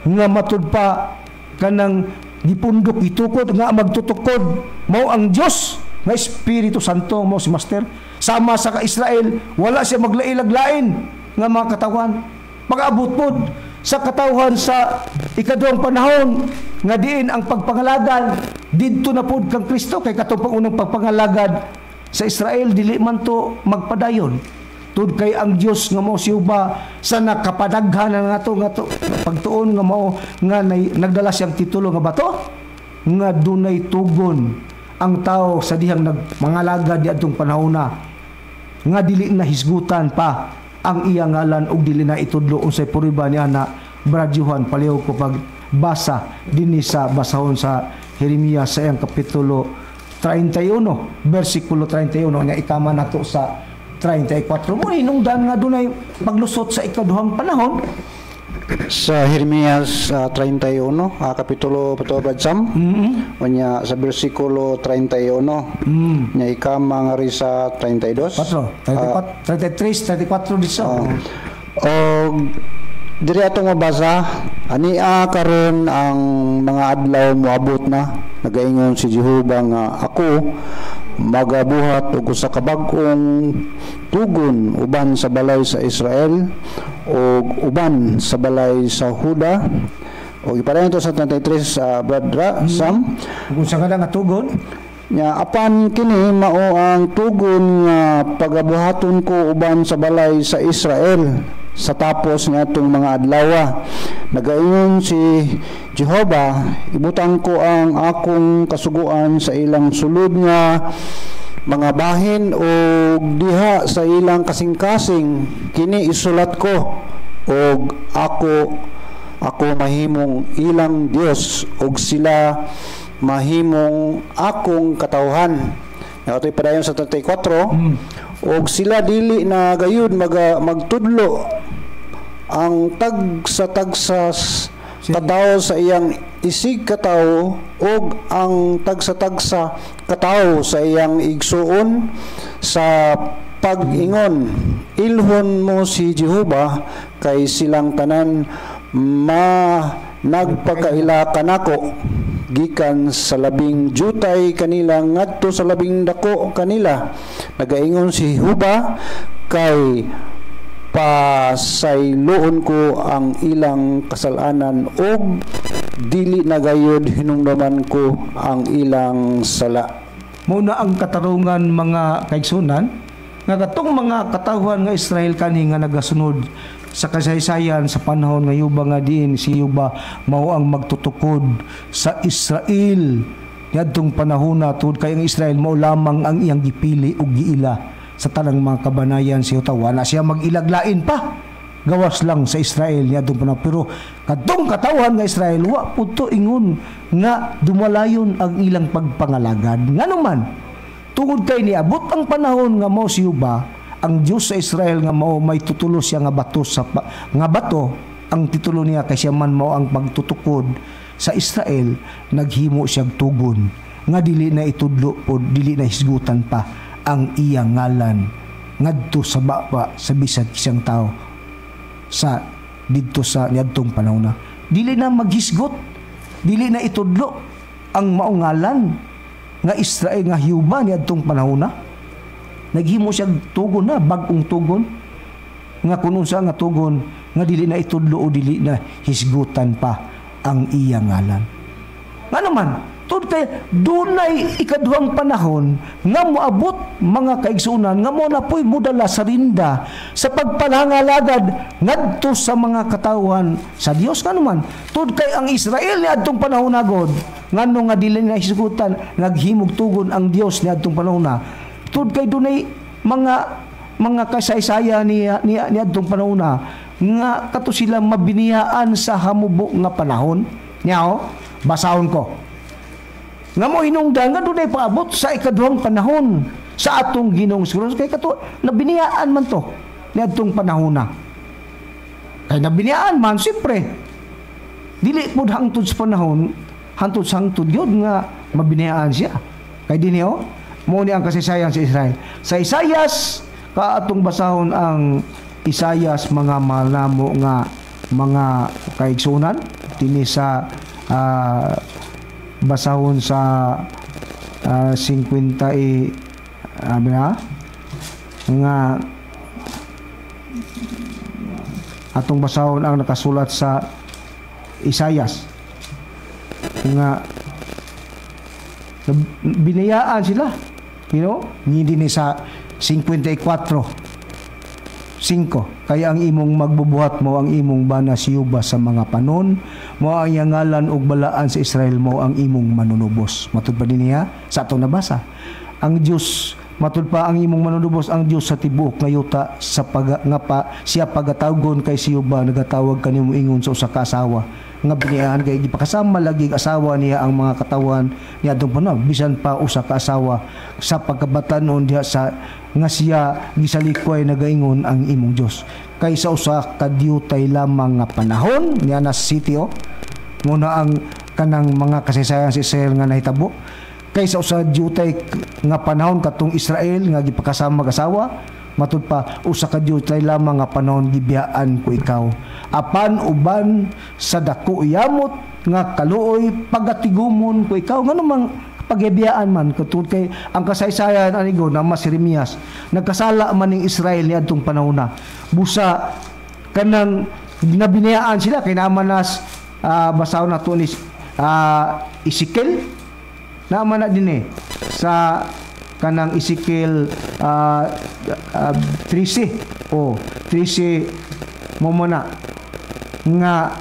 Speaker 1: nga matud pa kanang gipundok, itukod nga magtutukod mao ang Dios nga Espiritu Santo, mo si Master. Sama sa ka Israel, wala siya maglailag-lain nga mga katawan. Pag-abot pod sa katawhan sa ikaduhang panahon nga diin ang pagpangalagad didto na pod kang Kristo, kay katong pangunang pagpangalagad sa Israel dili man to magpadayon. Tud kay ang Dios nga mao si Jehova sa nakapadaghan na nga to pagtuon nga mao nga nagdala siyang titulo nga bato nga dunay tugon ang tao sa dihang nagmangalagad diadtong panahona nga dili na hisgutan pa. ang iyang ngalan ug dili na itudlo. Unsay prueba ni ana, Brad Johan? Palihog ko pag basa dinhi sa basahon sa Jeremias sa iyang kapitulo 31 bersikulo 31 nga ikama nato sa 34. Mo hinungdan nga dunay paglusot sa ikaduhang panahon.
Speaker 2: Sa Jeremias 31, kapitulo pato, Brad Sam. Unya sa bersikulo 31. Nya ikama nga ri sa 32.
Speaker 1: 4, 34, 33, 34 dito.
Speaker 2: Og diri atong mabasa, "Ania karon ang mga adlaw moabot na, nagaingon si Jehova, nga ako magabuhat og usa ka bag-ong tugon uban sa balay sa Israel ug uban sa balay sa Huda." Og ipadayon to sa 33 sa Brad Sam.
Speaker 1: Kung sa nga tugon.
Speaker 2: Nya apan kini mao ang tugon nga pagabuhaton ko uban sa balay sa Israel sa tapos nga atong mga adlaw, nagaingon si Jehova, ibutang ko ang akong kasuguan sa ilang sulod nga mga bahin ug diha sa ilang kasing-kasing kini isulat ko, ug ako mahimong ilang Dios ug sila mahimong akong katawhan." Ito padayon sa 34. "Og sila dili na gayud magtudlo ang tag sa tagsa katawo sa iyang isig katawo ug ang tagsa-tagsa katawo sa iyang igsuon sa pag-ingon, 'Ilhon mo si Jehova,' kay silang tanan ma nagpakaila kanako, gikan sa labing jutay kanila ngadto sa labing dako kanila, nagaingon si Jehova, kay pasayloon ko ang ilang kasalanan ug dili na gayud hinumduman ko ang ilang sala."
Speaker 1: Mao na ang katarungan, mga kaigsunan, nga katong mga katawhan nga Israel kani nga nagasunod sa kasaysayan sa panahon nga Yuba, nga diin si Yuba mao ang magtutukod sa Israel niadtong panahona, tungod kay ang Israel mao lamang ang iyang gipili ug giila sa tanang mga kabanayan si Yuta. Wala siya mag-ilaglain pa gawas lang sa Israel niadtong panahon. Pero kadtong katawhan nga Israel, wa pud to ingon nga dumalayon ang ilang pagpangalagad. Ngano man? Tungod kay niabot ang panahon nga mao si Yuba ang Dios sa Israel, nga mao may tutulo siya nga bato sa nga bato ang titulo niya, kay siya man mao ang pagtutukod sa Israel. Naghimo siya tugon nga dili na itudlo o dili na hisgutan pa ang iyang ngalan ngadto sa baba sa bisag isang tao sa didto sa niadtong panahon na dili na maghisgot, dili na itudlo ang maong ngalan nga Israel, nga Huba niadtong panahon na. Naghimo siya tugon na bag-ong tugon nga kun unsa nga tugon nga dili na itudlo o dili na hisgutan pa ang iyang ngalan. Nga naman, tungod kay dunay ikaduhang panahon nga moabot, mga kaigsunan, nga mo na po'y mudala sa rinda sa pagpangangalagad ngadto sa mga katawhan sa Dios. Nga naman, tungod kay ang Israel ni adtong panahon nagod, ngano nga dili na hisgutan, naghimog tugon ang Dios ni adtong panahon na, tungod kay dunay mga kasaysayan ni adtong panahon na nga kato sila mabiniyaan sa hamubo nga panahon. Niya, basahon ko nga mo hinungdan nga dunay paabot sa ikaduhang panahon sa atong Ginoong Hesus, kay kato nabiniyaan man to niadtong panahon na. Kay nabiniyaan man, siyempre dili pud hangtod sa panahon, hangtod sa hangtod yun nga mabiniyaan siya. Kay dinhi, oh, mo ni ang kasaysayan sa Israel sa Isayas. Kaatong basahon ang Isayas, mga malamo nga mga kaigsunan, dinhi sa basahon sa 50 i ba nga atong basahon ang nakasulat sa Isayas nga binayaan sila, hindi ni sa 54:5, "Kaya ang imong magbubuhat mo ang imong bana si Yuba sa mga panon mo ang iyang ngalan og balaan sa Israel mo ang imong manunubos." Matud pa din niya sa atong nabasa ang Dios. Matud pa, ang imong manunubos ang Dios sa tibuok nga yuta sa pag, nga pa siya pagatawgon kay si Jehova nagatawag kanimo ingon sa usa ka asawa nga biniyaan, kay gipakasama lagi ang asawa niya ang mga katawan niya adtong panahon, bisan pa usa ka asawa sa pagkabatanon diha sa nga siya gisalikway, nagaingon ang imong Dios. Kay sa usa ka diutay lamang nga panahon niya na sitio muna ang kanang mga kasaysayan sa Israel nga nahitabo, kay sa usa diutay nga panahon katong Israel nga gipakasama asawa. Matud pa, usa ka diutay lamang nga panahon gibiyaan ko ikaw, apan uban sa dako yamot nga kaluoy pagatigumon ko ikaw. Ngano mang pagyabiyaan man? Katud kay ang kasaysayan anigo na mas Jeremias, nagkasala man ning Israel niadtong panahon na, busa kanang nabinayaan sila kay naman nas basahon nato ni Ezekiel, naman na din eh sa kanang Ezekiel 13 o 13 mo na nga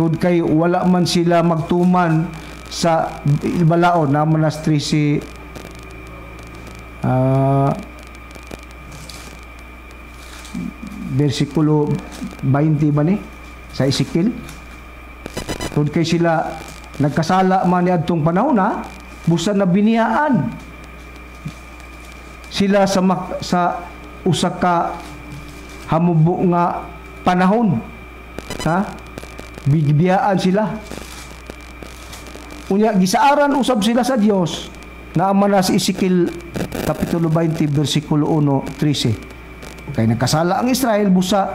Speaker 1: tud kay wala man sila magtuman sa balaod, naman nas 13 versikulo 20 ba ni sa Ezekiel. Tud kay sila nagkasala man niadtong panahon na, busa na biniyaan sila sa usa ka hamubo nga panahon, ha, bigibiyaan sila. Unya gisaaran usab sila sa Dios. Naama na sa Ezekiel kapitulo 20 versikulo 1 13, kay nagkasala ang Israel, busa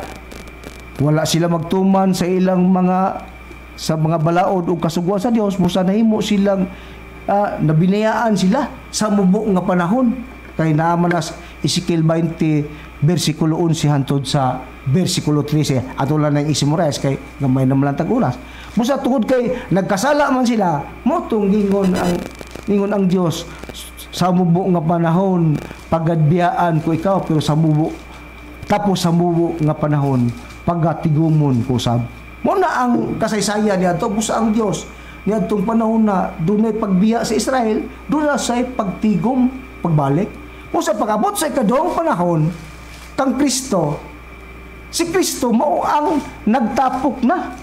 Speaker 1: wala sila magtuman sa ilang mga sa mga balaod o kasuguan sa Dios, busa nahimo silang nabinayaan sila sa mubo nga panahon, kay naama na sa Ezekiel 20 versikulo 11 hantod sa versikulo 13. Ato lang nang isimores kay gamay na malantag oras. Busa tungod kay nagkasala man sila, mo tong gingon ang Dios, sa mubo nga panahon pagadbiyaan ko ikaw, pero sa mubo tapos sa mubo nga panahon pagatigumon ko sab. Mo na ang kasaysayan niadto. Busa ang Dios niadtong panahon na dunay pagbiya sa Israel, dunay say pagtigom, pagbalik. Busa pag-abot sa ikaduhang panahon kang Kristo, si Kristo mao ang nagtapok na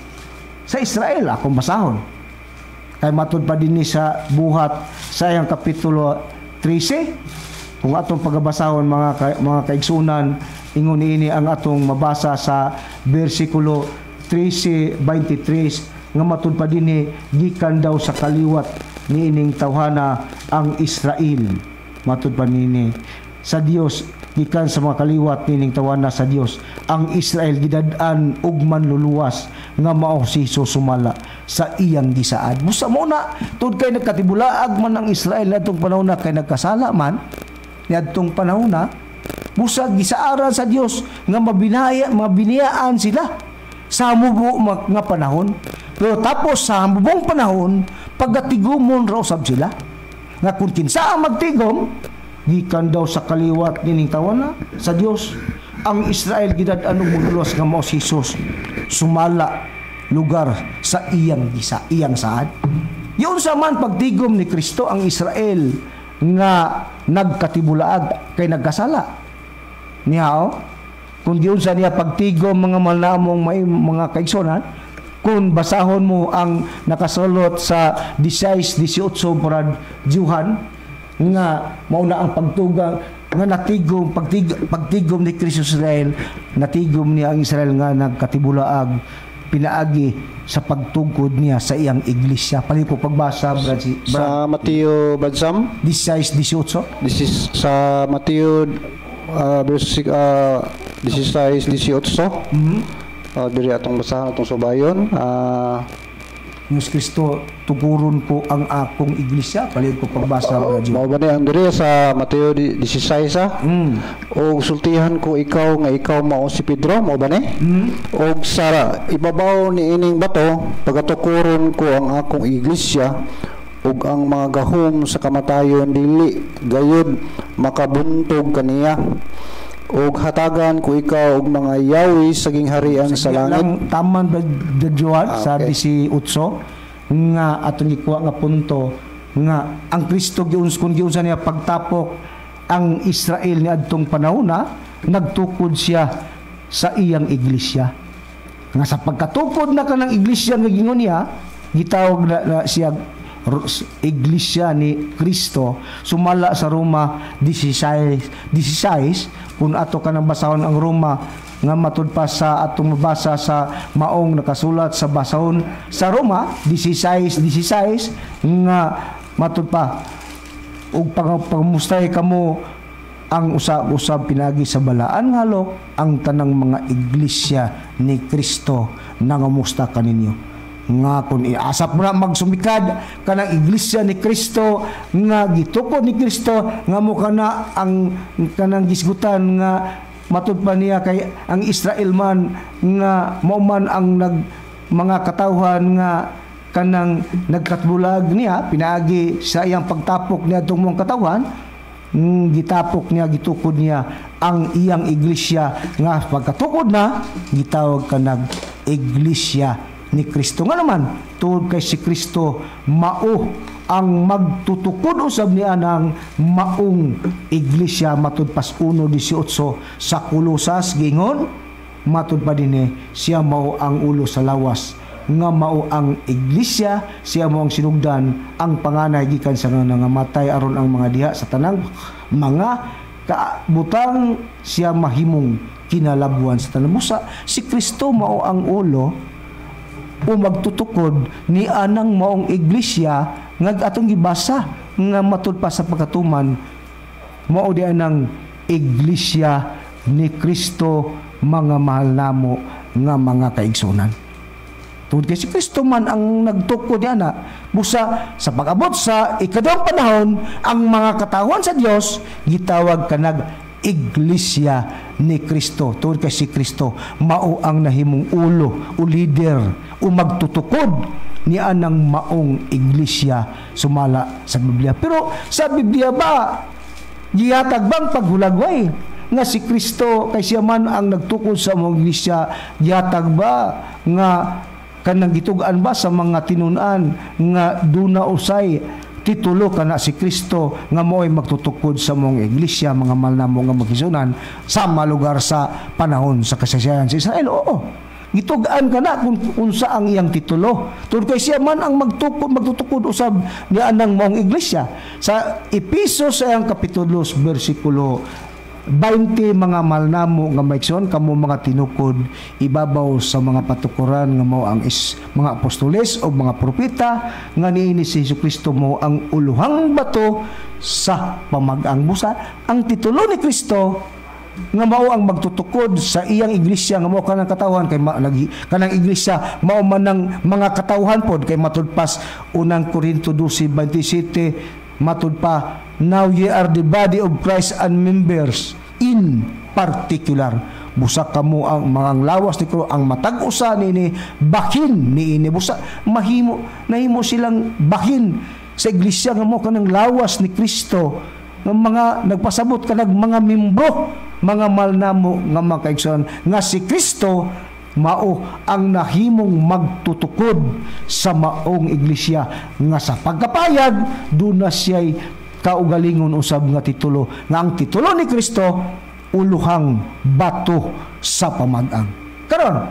Speaker 1: sa Israel. Akong basahon kay matud pa dinhi sa Buhat sa iyang kapitulo 13. Kung atong pagabasahon, mga kaigsunan, ingon niini ang atong mabasa sa versikulo 13:23 nga matud pa dinhi, gikan daw sa kaliwat niining tawhana ang Israel. Matud pa niini sa Dios, gikan sa mga kaliwat nining tawhana sa Dios ang Israel, gidad-an og manluluwas nga mao si Jesus sumala sa iyang gisaad. Busa mo na tud kay nagkatibulaag man ang Israel adtong panahon na, kay nagkasala man niadtong panahon na, busa gisaaran sa Dios nga mabinayaan sila sa mubo nga panahon, pero tapos sa mubong panahon pagatigumon ra usab sila, nga kung kinsa ang magtigom gikan daw sa kaliwat nining tawana sa Dios ang Israel, gidad-an og manluluwas nga mao si Jesus sumala lugar sa iyang gisa, iyang saad. Yun sa man pagtigom ni Kristo ang Israel nga nagkatibulaag kay nagkasala niya oh. Kung giunsa niya pagtigom, mga manamong may mga kaigsonan, kung basahon mo ang nakasulot sa 16:18, Brad Juhan, nga mauna ang pagtugang nga natigom pagtigom ni Kristo sa Israel, natigom niya ang Israel nga nagkatibulaag pinaagi sa pagtugkod niya sa iyang iglesia. Paliko pagbasa, Brad, si, Brad
Speaker 2: Sa Mateo, Brad Sam,
Speaker 1: 16:18.
Speaker 2: This is sa Mateo verse 16:18. Diri atong basahan, atong subayon.
Speaker 1: Diyos Kristo, tuguron ko ang akong iglesia. Paliko pagbasa, Brad Juhan.
Speaker 2: Mao ba ni ang diri sa Mateo 16 ah? Og sultihan ko ikaw nga ikaw mao si Pedro, mao ba ni? Og sa ibabaw ni ining bato pagatukuron ko ang akong iglesia, ug ang mga gahom sa kamatayon dili gayud makabuntog kaniya. Ug hatagan ko ikaw og mga yawi sa gingharian sa langit.
Speaker 1: Lang taman, Brad Juan, sa 18 nga atong gikuha nga punto nga ang Kristo giuns kung giunsa niya pagtapok Ang Israel ni adtong panahona, nagtukod siya sa iyang iglesia. Nga sa pagkatukod na kanang iglesia nga gingon niya, gitawag na siya iglesia ni Kristo, sumala sa Roma 16, 16. Kung ato kanang basahon ang Roma nga matud pa sa atong mabasa sa maong nakasulat sa basahon sa Roma 16, 16, nga matud pa, "Ug pangumustay kamo ang usa-usab pinagi sa balaan nga halok, ang tanang mga iglesia ni Kristo nangamusta kaninyo." Nga kung iasap mo na magsumikad kanang iglesia ni Kristo nga gitukod ni Kristo, nga mo kana ang kanang gisgutan nga matud pa niya kay ang Israel man nga mao man ang nag mga katawhan nga kanang nagkatbulag niya pinaagi sa iyang pagtapok niya atong mga katawhan, gitapok niya, gitukod niya ang iyang iglesia nga pagkatukod na gitawag kanag iglesia ni Kristo. Nga naman, tungod kay si Kristo mao ang magtutukod usab niya ng maong iglesia, matud pas 1:18 sa Kolosas, gingon matud pa dinhi, siya mao ang ulo sa lawas nga mao ang iglesia, siya mao ang sinugdan, ang panganay gikan sa nga nangamatay, aron ang mga diha sa tanang mga kabutang siya mahimong kinalabuan sa tanang. Busa si Kristo mao ang ulo o magtutukod ni anang maong iglesia nga atong gibasa nga matud pa sa pagkatuman mao di anang iglesia ni Kristo, mga mahal namo nga mga kaigsunan. Tungod kay si Kristo man ang nagtukod niya na, busa sa pag-abot sa ikaduhang panahon, ang mga katawhan sa Dios gitawag kanag iglesia ni Kristo. Tungod kay si Kristo mao ang nahimong ulo o leader o magtutukod ni anang maong iglesia sumala sa Biblia. Pero sa Biblia ba, gihatag bang paghulagway nga si Kristo kay siya man ang nagtukod sa maong iglesia? Gihatag ba nga kanang gitug-an ba sa mga tinun-an nga duna usay titulo kana si Kristo nga mo'y magtutukod sa mong iglesia, mga mahal namo nga magkisunan, sa malugar sa panahon sa kasaysayan sa Israel? Oo. Gitug-an kana kung unsa ang iyang titulo. Tungod kay siya man ang magtutukod usab ni anang maong iglesia. Sa Epeso sa iyang kapitulo bersikulo 20, mga mahal namo nga maigsoon, kamo mga tinukod ibabaw sa mga patukuran nga mao ang mga apostoles o mga propeta, nga niini si Jesu Kristo mo ang uluhang bato sa pamag-ang. Busa ang titulo ni Kristo nga mao ang magtutukod sa iyang iglesia nga mao kanang katawhan kay kanang iglesia mao man ang mga katawhan pod, kay matud pas unang Korinto 12:27, matud pa, "Now ye are the body of Christ and members in particular." Busa kamo ang mga lawas ni Kristo, ang matag usa niini bahin niini. Busa mahimo nahimo silang bahin sa iglesia nga mo kanang lawas ni Kristo nga mga nagpasabot kanag mga membro, mga mahal namo nga mga kaigsoon, nga si Kristo mao ang nahimong magtutukod sa maong iglesia nga sa pagkapayag duna siya'y kaugalingon usab nga titulo, nga ang titulo ni Kristo uluhang bato sa pamag-ang. Karon,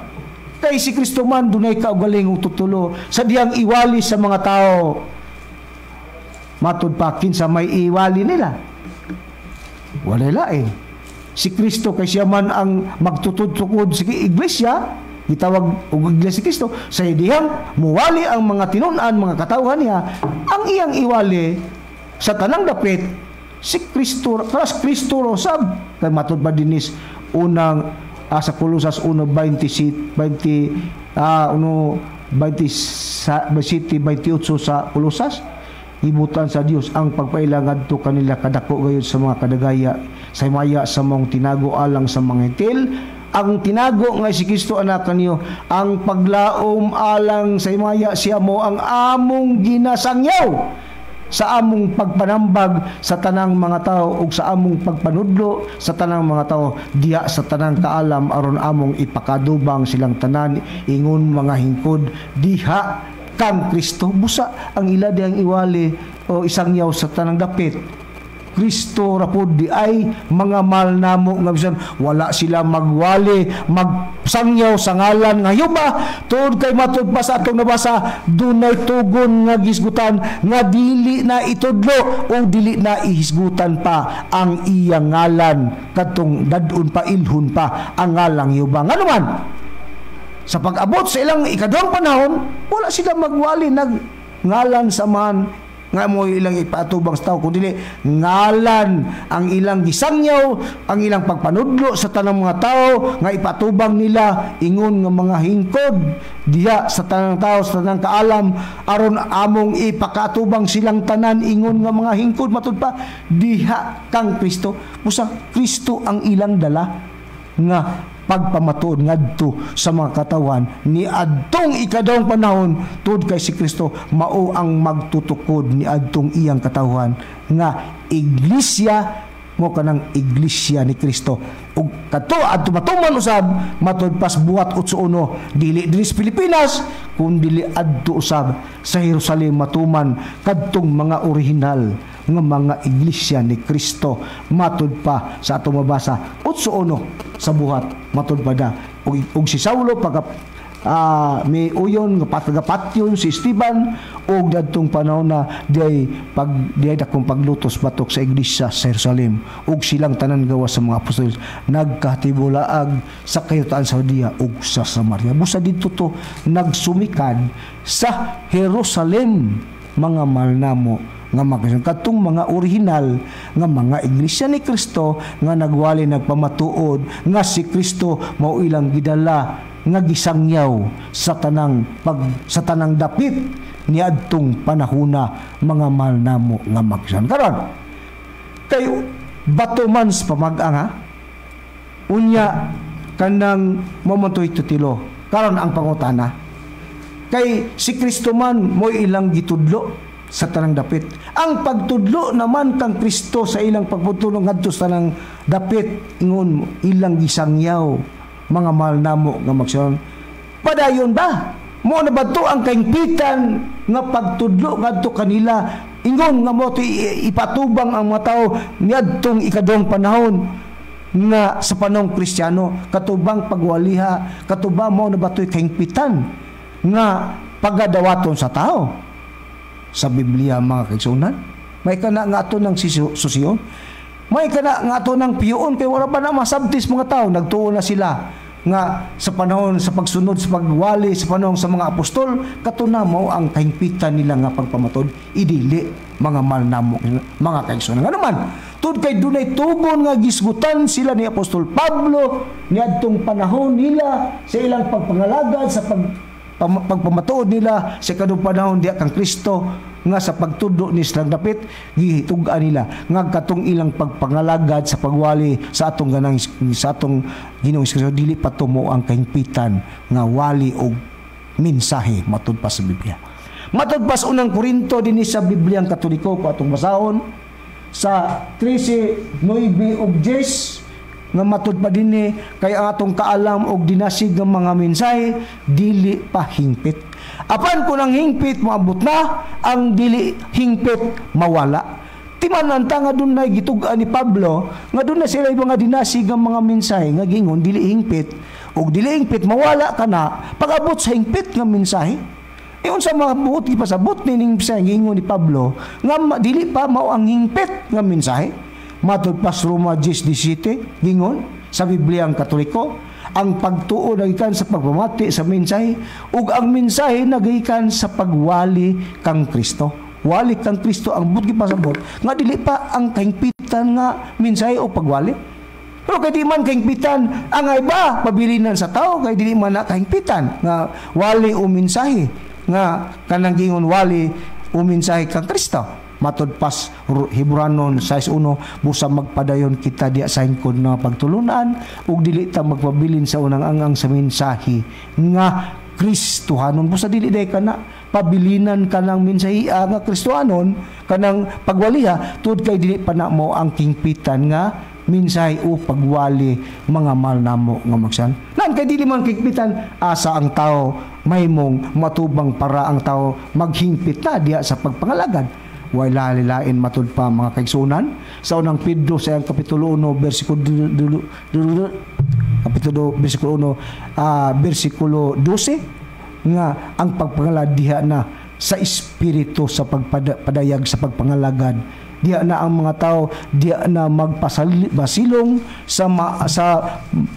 Speaker 1: kay si Kristo man dunay kaugalingong titulo sa diyang iwali sa mga tao, matud pa, kinsa may iwali nila? Wala lain. Si Kristo, kay siya man ang magtutukod sa iglesia, gitawag og iglesia si Kristo. Sa dihang muwali ang mga tinun-an, mga katawhan niya, ang iyang iwali sa tanang dapit si Kristo, kas Kristo ro sab, kay matud pa dinis unang sa Kolosas 1:27, 20, 1:27, 28 sa Kolosas, "Gibutan sa Dios ang pagpaila ngadto kanila kadako gayud sa mga kadagaya sa himaya sa mong tinago alang sa mga Hentil." Ang tinago nga si Kristo anak kanyo, ang paglaom alang sa himaya, siya mo ang among ginasangyaw sa among pagpanambag sa tanang mga tao ug sa among pagpanudlo sa tanang mga tao diha sa tanang kaalam, aron among ipakadubang silang tanan ingon mga hingkod diha kang Kristo. Busa ang ila dihang iwali o isangyaw sa tanang dapit Kristo ra pud di ay, mga mahal namo nga bisan wala sila magwali, magsangyaw sa ngalan nga Jehova, tuod kay matud pa sa atong nabasa, dunay tugon nga gisgutan nga dili na itudlo o dili na ihisgutan pa ang iyang ngalan, kadtong dadun pa, ilhon pa ang ngalang Jehova. Ngano man sa pag-abot sa ilang ikaduhang panahon, wala sila magwali nag ngalan sa man nga mo ilang ipatubang sa tao, kundi ngalan ang ilang gisangyaw, ang ilang pagpanudlo sa tanang mga tao nga ipatubang nila ingon nga mga hingkod diha sa tanang tao, sa tanang kaalam, aron among ipakatubang silang tanan ingon nga mga hingkod matud pa diha kang Kristo. Busa Kristo ang ilang dala nga pagpamatuod ngadto sa mga katawan ni adtong ikadawang panahon, tuod kay si Kristo mao ang magtutukod ni adtong iyang katawhan nga iglesia mo, kanang iglesia ni Kristo. Ug kadto adto matuman usab matud pas Buhat 8:1, dili diri sa Pilipinas kun dili adto usab sa Jerusalem matuman kadtong mga orihinal nga mga iglesia ni Kristo matud pa sa atong mabasa 8:1 sa Buhat matud pa da. Ug si Saulo pagka may uyon nga patagapatyon si Esteban, og dadtong panahon na diay pag diay dakong paglutos batok sa iglesia sa Jerusalem, ug silang tanan gawas sa mga apostol nagkatibulaag sa kayutaan sa Judea ug sa Samaria. Busa didto to nagsumikad sa Jerusalem, mga mahal namo nga mga katong mga orihinal nga mga iglesia ni Kristo nga nagwali, nagpamatuod nga si Kristo mao ilang gidala nga gisangyaw sa tanang pag sa tanang dapit niadtong panahuna, mga mahal namo nga magsan. Karon kay bato man sa pamag-ang, ha, unya kanang momontoy tutilo. Karon ang pangutana, kay si Kristo man mo ilang gitudlo sa tanang dapit. Ang pagtudlo naman kang Kristo sa ilang pagputulong ngadto sa tanang dapit ingon ilang gisangyaw, mga mahal namo nga magsaon, padayon ba mo na ba to ang kahingpitan nga pagtudlo ngadto kanila ingon nga mo to ipatubang ang mga tao niadtong ikaduhang panahon nga sa panahong Kristiyano, katubang pagwaliha, katubang mo na ba to'y kahingpitan nga pagadawaton sa tao sa Biblia, mga kaigsuonan? May kana nga ato ng susiyon, may kana nga ato ng piyuon, kay wala pa na masabtis mga tao, nagtuo na sila nga sa panahon sa pagsunod sa pagwali sa panahon sa mga apostol, katuna mao ang kahingpitan nila nga pagpamatod. Idili, mga mahal namo mga kaigsuonan. Ngano man, tud kay dunay tugon nga gisgutan sila ni Apostol Pablo niadtong panahon nila sa ilang pagpangalagad sa pagpamatuod nila sa kadtong panahon diha kang Kristo nga sa pagtudlo ni silang dapit, gitug-an nila nga katong ilang pagpangalagad sa pagwali sa atong ganang sa atong Ginoong Kristo dili pa tumo ang kahingpitan nga wali og mensahe matud pa sa Biblia. Matud pa sa Unang Korinto dinhi sa Bibliang Katoliko ko atong basahon sa 13:9 ug 10 nga matud pa dinhi kay ang atong kaalam og dinasig nga mga mensahe dili pa hingpit. Apan kung ang hingpit moabot na, ang dili hingpit mawala. Timan ta nga dunay gitug-an ni Pablo nga dunay sila mga dinasig nga mga mensahe nga gingon dili hingpit, og dili hingpit mawala kana pag-abot sa hingpit nga mensahe. Unsa mabuot gipasabot nining gingon ni Pablo nga dili pa mao ang hingpit nga mensahe? Matud pas Roma 10:17 gingon sa Bibliang Katoliko, ang pagtuo nagikan sa pagpamati sa mensahe ug ang mensahe nagikan sa pagwali kang Kristo. Wali kang Kristo ang buot gipasabot nga dili pa ang kahingpitan nga mensahe o pagwali. Pero kay di man kahingpitan ang iba pabilinan sa tao, kay dili man na kahingpitan nga wali o mensahe nga kanang gingon wali o mensahe kang Kristo. Matud pas Hebranon 6:1, busa magpadayon kita diya sa hingkod na pagtulunan ug dili ta magpabilin sa unang angang sa mensahe nga Kristohanon. Busa dili day kana pabilinan kanang mensahe nga Kristohanon kanang pagwaliha, tud kay dili pa na mo ang kingpitan nga mensahe o pagwali, mga mahal namo nga magsan. Nan kay dili man kingpitan, asa ang tao mahimong matubang para ang tao maghingpit na diya sa pagpangalagad. Way lain matud pa, mga kaigsunan, sa Unang Pedro sa iyang kapitulo 1 bersikulo kapitulo bersikulo 1 bersikulo 12 nga ang pagpangalagad diha na sa espiritu sa pagpadayag sa pagpangalagad. Diha na ang mga tao, diha na magpasilong sa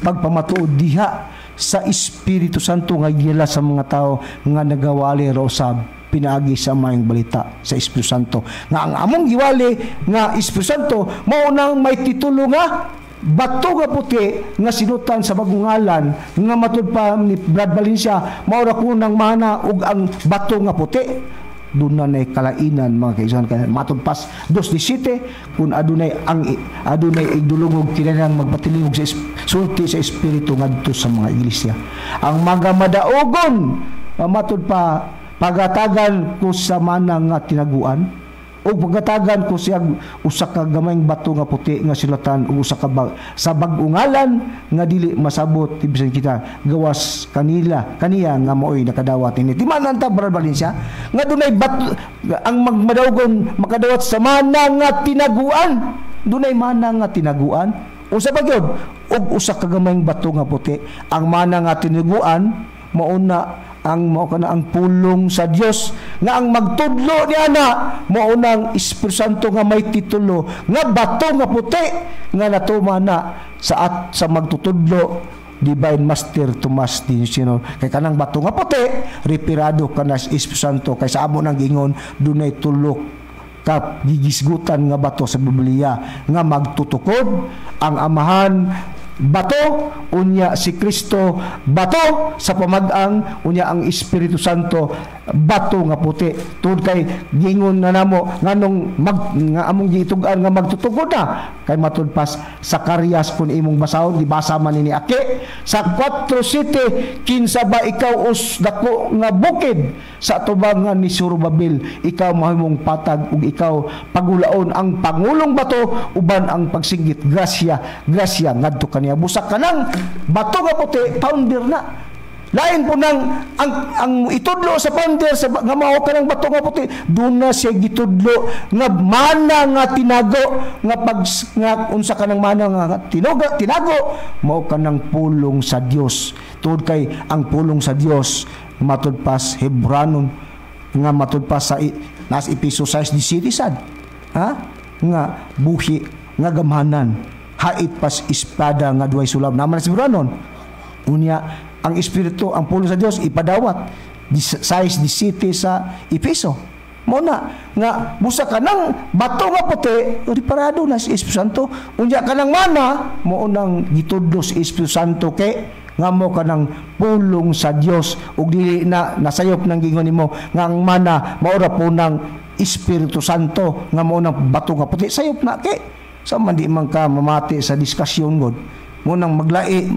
Speaker 1: pagpamatuod diha sa Espiritu Santo nga gila sa mga tao nga nagawali ra usab pinaagi sa maayong balita sa Espiritu Santo, nga ang among giwali nga Espiritu Santo mao nang may titulo nga bato nga puti nga sinutan sa bagong ngalan nga matud pa ni Brad Valencia mao ra kunang mana ug ang bato nga puti. Doon na nay kalainan, mga kaisan, kay matud pas 2:17 kung adunay igdulungog kinahanglan magpatilingog sa sulti sa espiritu ngadto sa mga iglesia. Ang mga madaogon, matud pa, pagatagan ko sa mana nga tinaguan o pagatagan ko siya usa ka gamayng bato nga puti nga sulatan ug usa ka sa bag-ong ngalan nga dili masabot bisan kita gawas kanila kaniya nga maoy nakadawat ini. Timanan ta, Brad Valencia, nga dunay bato ang magmadawgon makadawat sa mana nga tinaguan. Dunay mana nga tinaguan, usa pa gyud ug usa ka gamayng bato nga puti. Ang mana nga tinaguan mauna ang mao kana ang pulong sa Dios nga ang magtudlo niya na mao nang Espiritu Santo nga may titulo nga bato nga puti nga natuman na sa at sa magtutudlo Divine Master Tomas Di Sino. Kay kanang bato nga puti referado kana sa Espiritu Santo, kay sa amo nang gingon dunay tulok ka gigisgutan nga bato sa Biblia nga magtutukod ang Amahan bato, unya si Kristo bato sa pamag-ang, unya ang Espiritu Santo bato nga puti. Tungod kay gingon na namo nganong nga among gitug-an nga magtutukod na kay matud pas Sakarias kun imong basahon, gibasa man ni Ake sa 4:7, kinsa ba ikaw us dako nga bukid sa tubangan ni Surubabel, ikaw mahimong patag ug ikaw pagulaon ang pangulong bato uban ang pagsinggit grasya grasya ngadto kaniya. Busak kanang bato nga puti, founder na. Lain po nang ang itudlo sa founder sa nga mao kanang bato nga puti, doon na siya gitudlo nga mana nga tinago nga pag nga unsa kanang mana nga tinago mao kanang pulong sa Dios. Tungod kay ang pulong sa Dios matud pas Hebranon nga matud pas sa nas Episo 6:17 sad, ha, nga buhi nga gamhanan hait pas espada nga duhay sulab naman sa Hebranon. Unya ang espiritu, ang pulong sa Dios ipadawat 6:17 sa Episo. Mo na nga busa kanang bato nga puti riparado na si Espiritu Santo. Unya kanang mana mo nang gitudlo si Espiritu Santo kay nga mo kanang pulong sa Dios ug dili na nasayop nang gingon nimo nga ang mana maura po nang Espiritu Santo nga mo nang bato nga puti, sayop na kay sa man di man ka mamati sa diskusyon god mo nang maglahi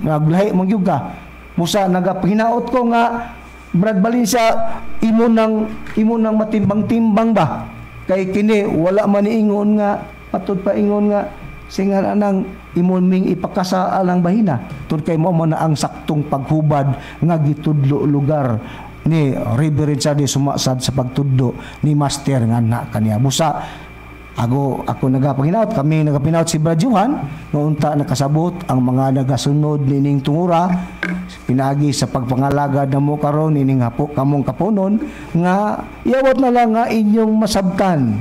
Speaker 1: man gyud ka. Musa nagapahinaot ko nga Brad Valencia imo nang matimbang-timbang ba kay kini wala man ingon nga patud pa ingon nga singan anang imon ming ipakasa alang bahina tud kay mao man na ang saktong paghubad nga gitudlo lugar ni Reverend Sade sumasad sa pagtudlo ni Master nga na kaniya. Busa ako nagapanginaot, kami nagapinaot si Brad Johan nga unta nakasabot ang mga nagasunod nining tungura pinaagi sa pagpangalagad namo karon nining hapo kamong kaponon nga iyawat na lang nga inyong masabtan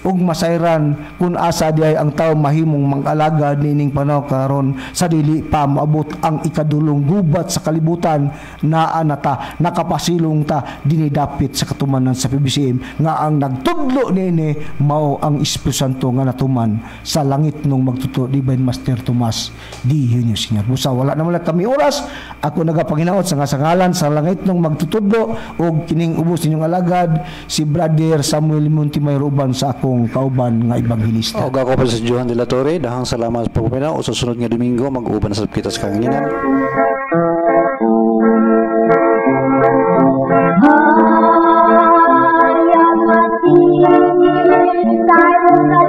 Speaker 1: ug masayran kung asa diay ang tao mahimong mang-alagad nining panahon karon sa dili pa moabot ang ikadulong gubat sa kalibutan. Naa na ta, nakapasilong ta dinidapit sa katumanan sa PBCM nga ang nagtudlo niini mao ang Espiritu Santo nga natuman sa langit nung magtuto Divine Master Tomas Di Yunio Senior. Busa wala na lang kami oras, ako nagapanginaot sa ngasangalan sa langit nung magtutudlo og kining ubos ninyong alagad si Brother Samuel Montemayor uban sa akong kauban nga ebanghelista.
Speaker 2: Og ako pa si Johan de la Torre, dahang salamat sa pagpaminaw. O susunod nga Domingo mag-uban sa kita sa kanginan.
Speaker 3: Ay,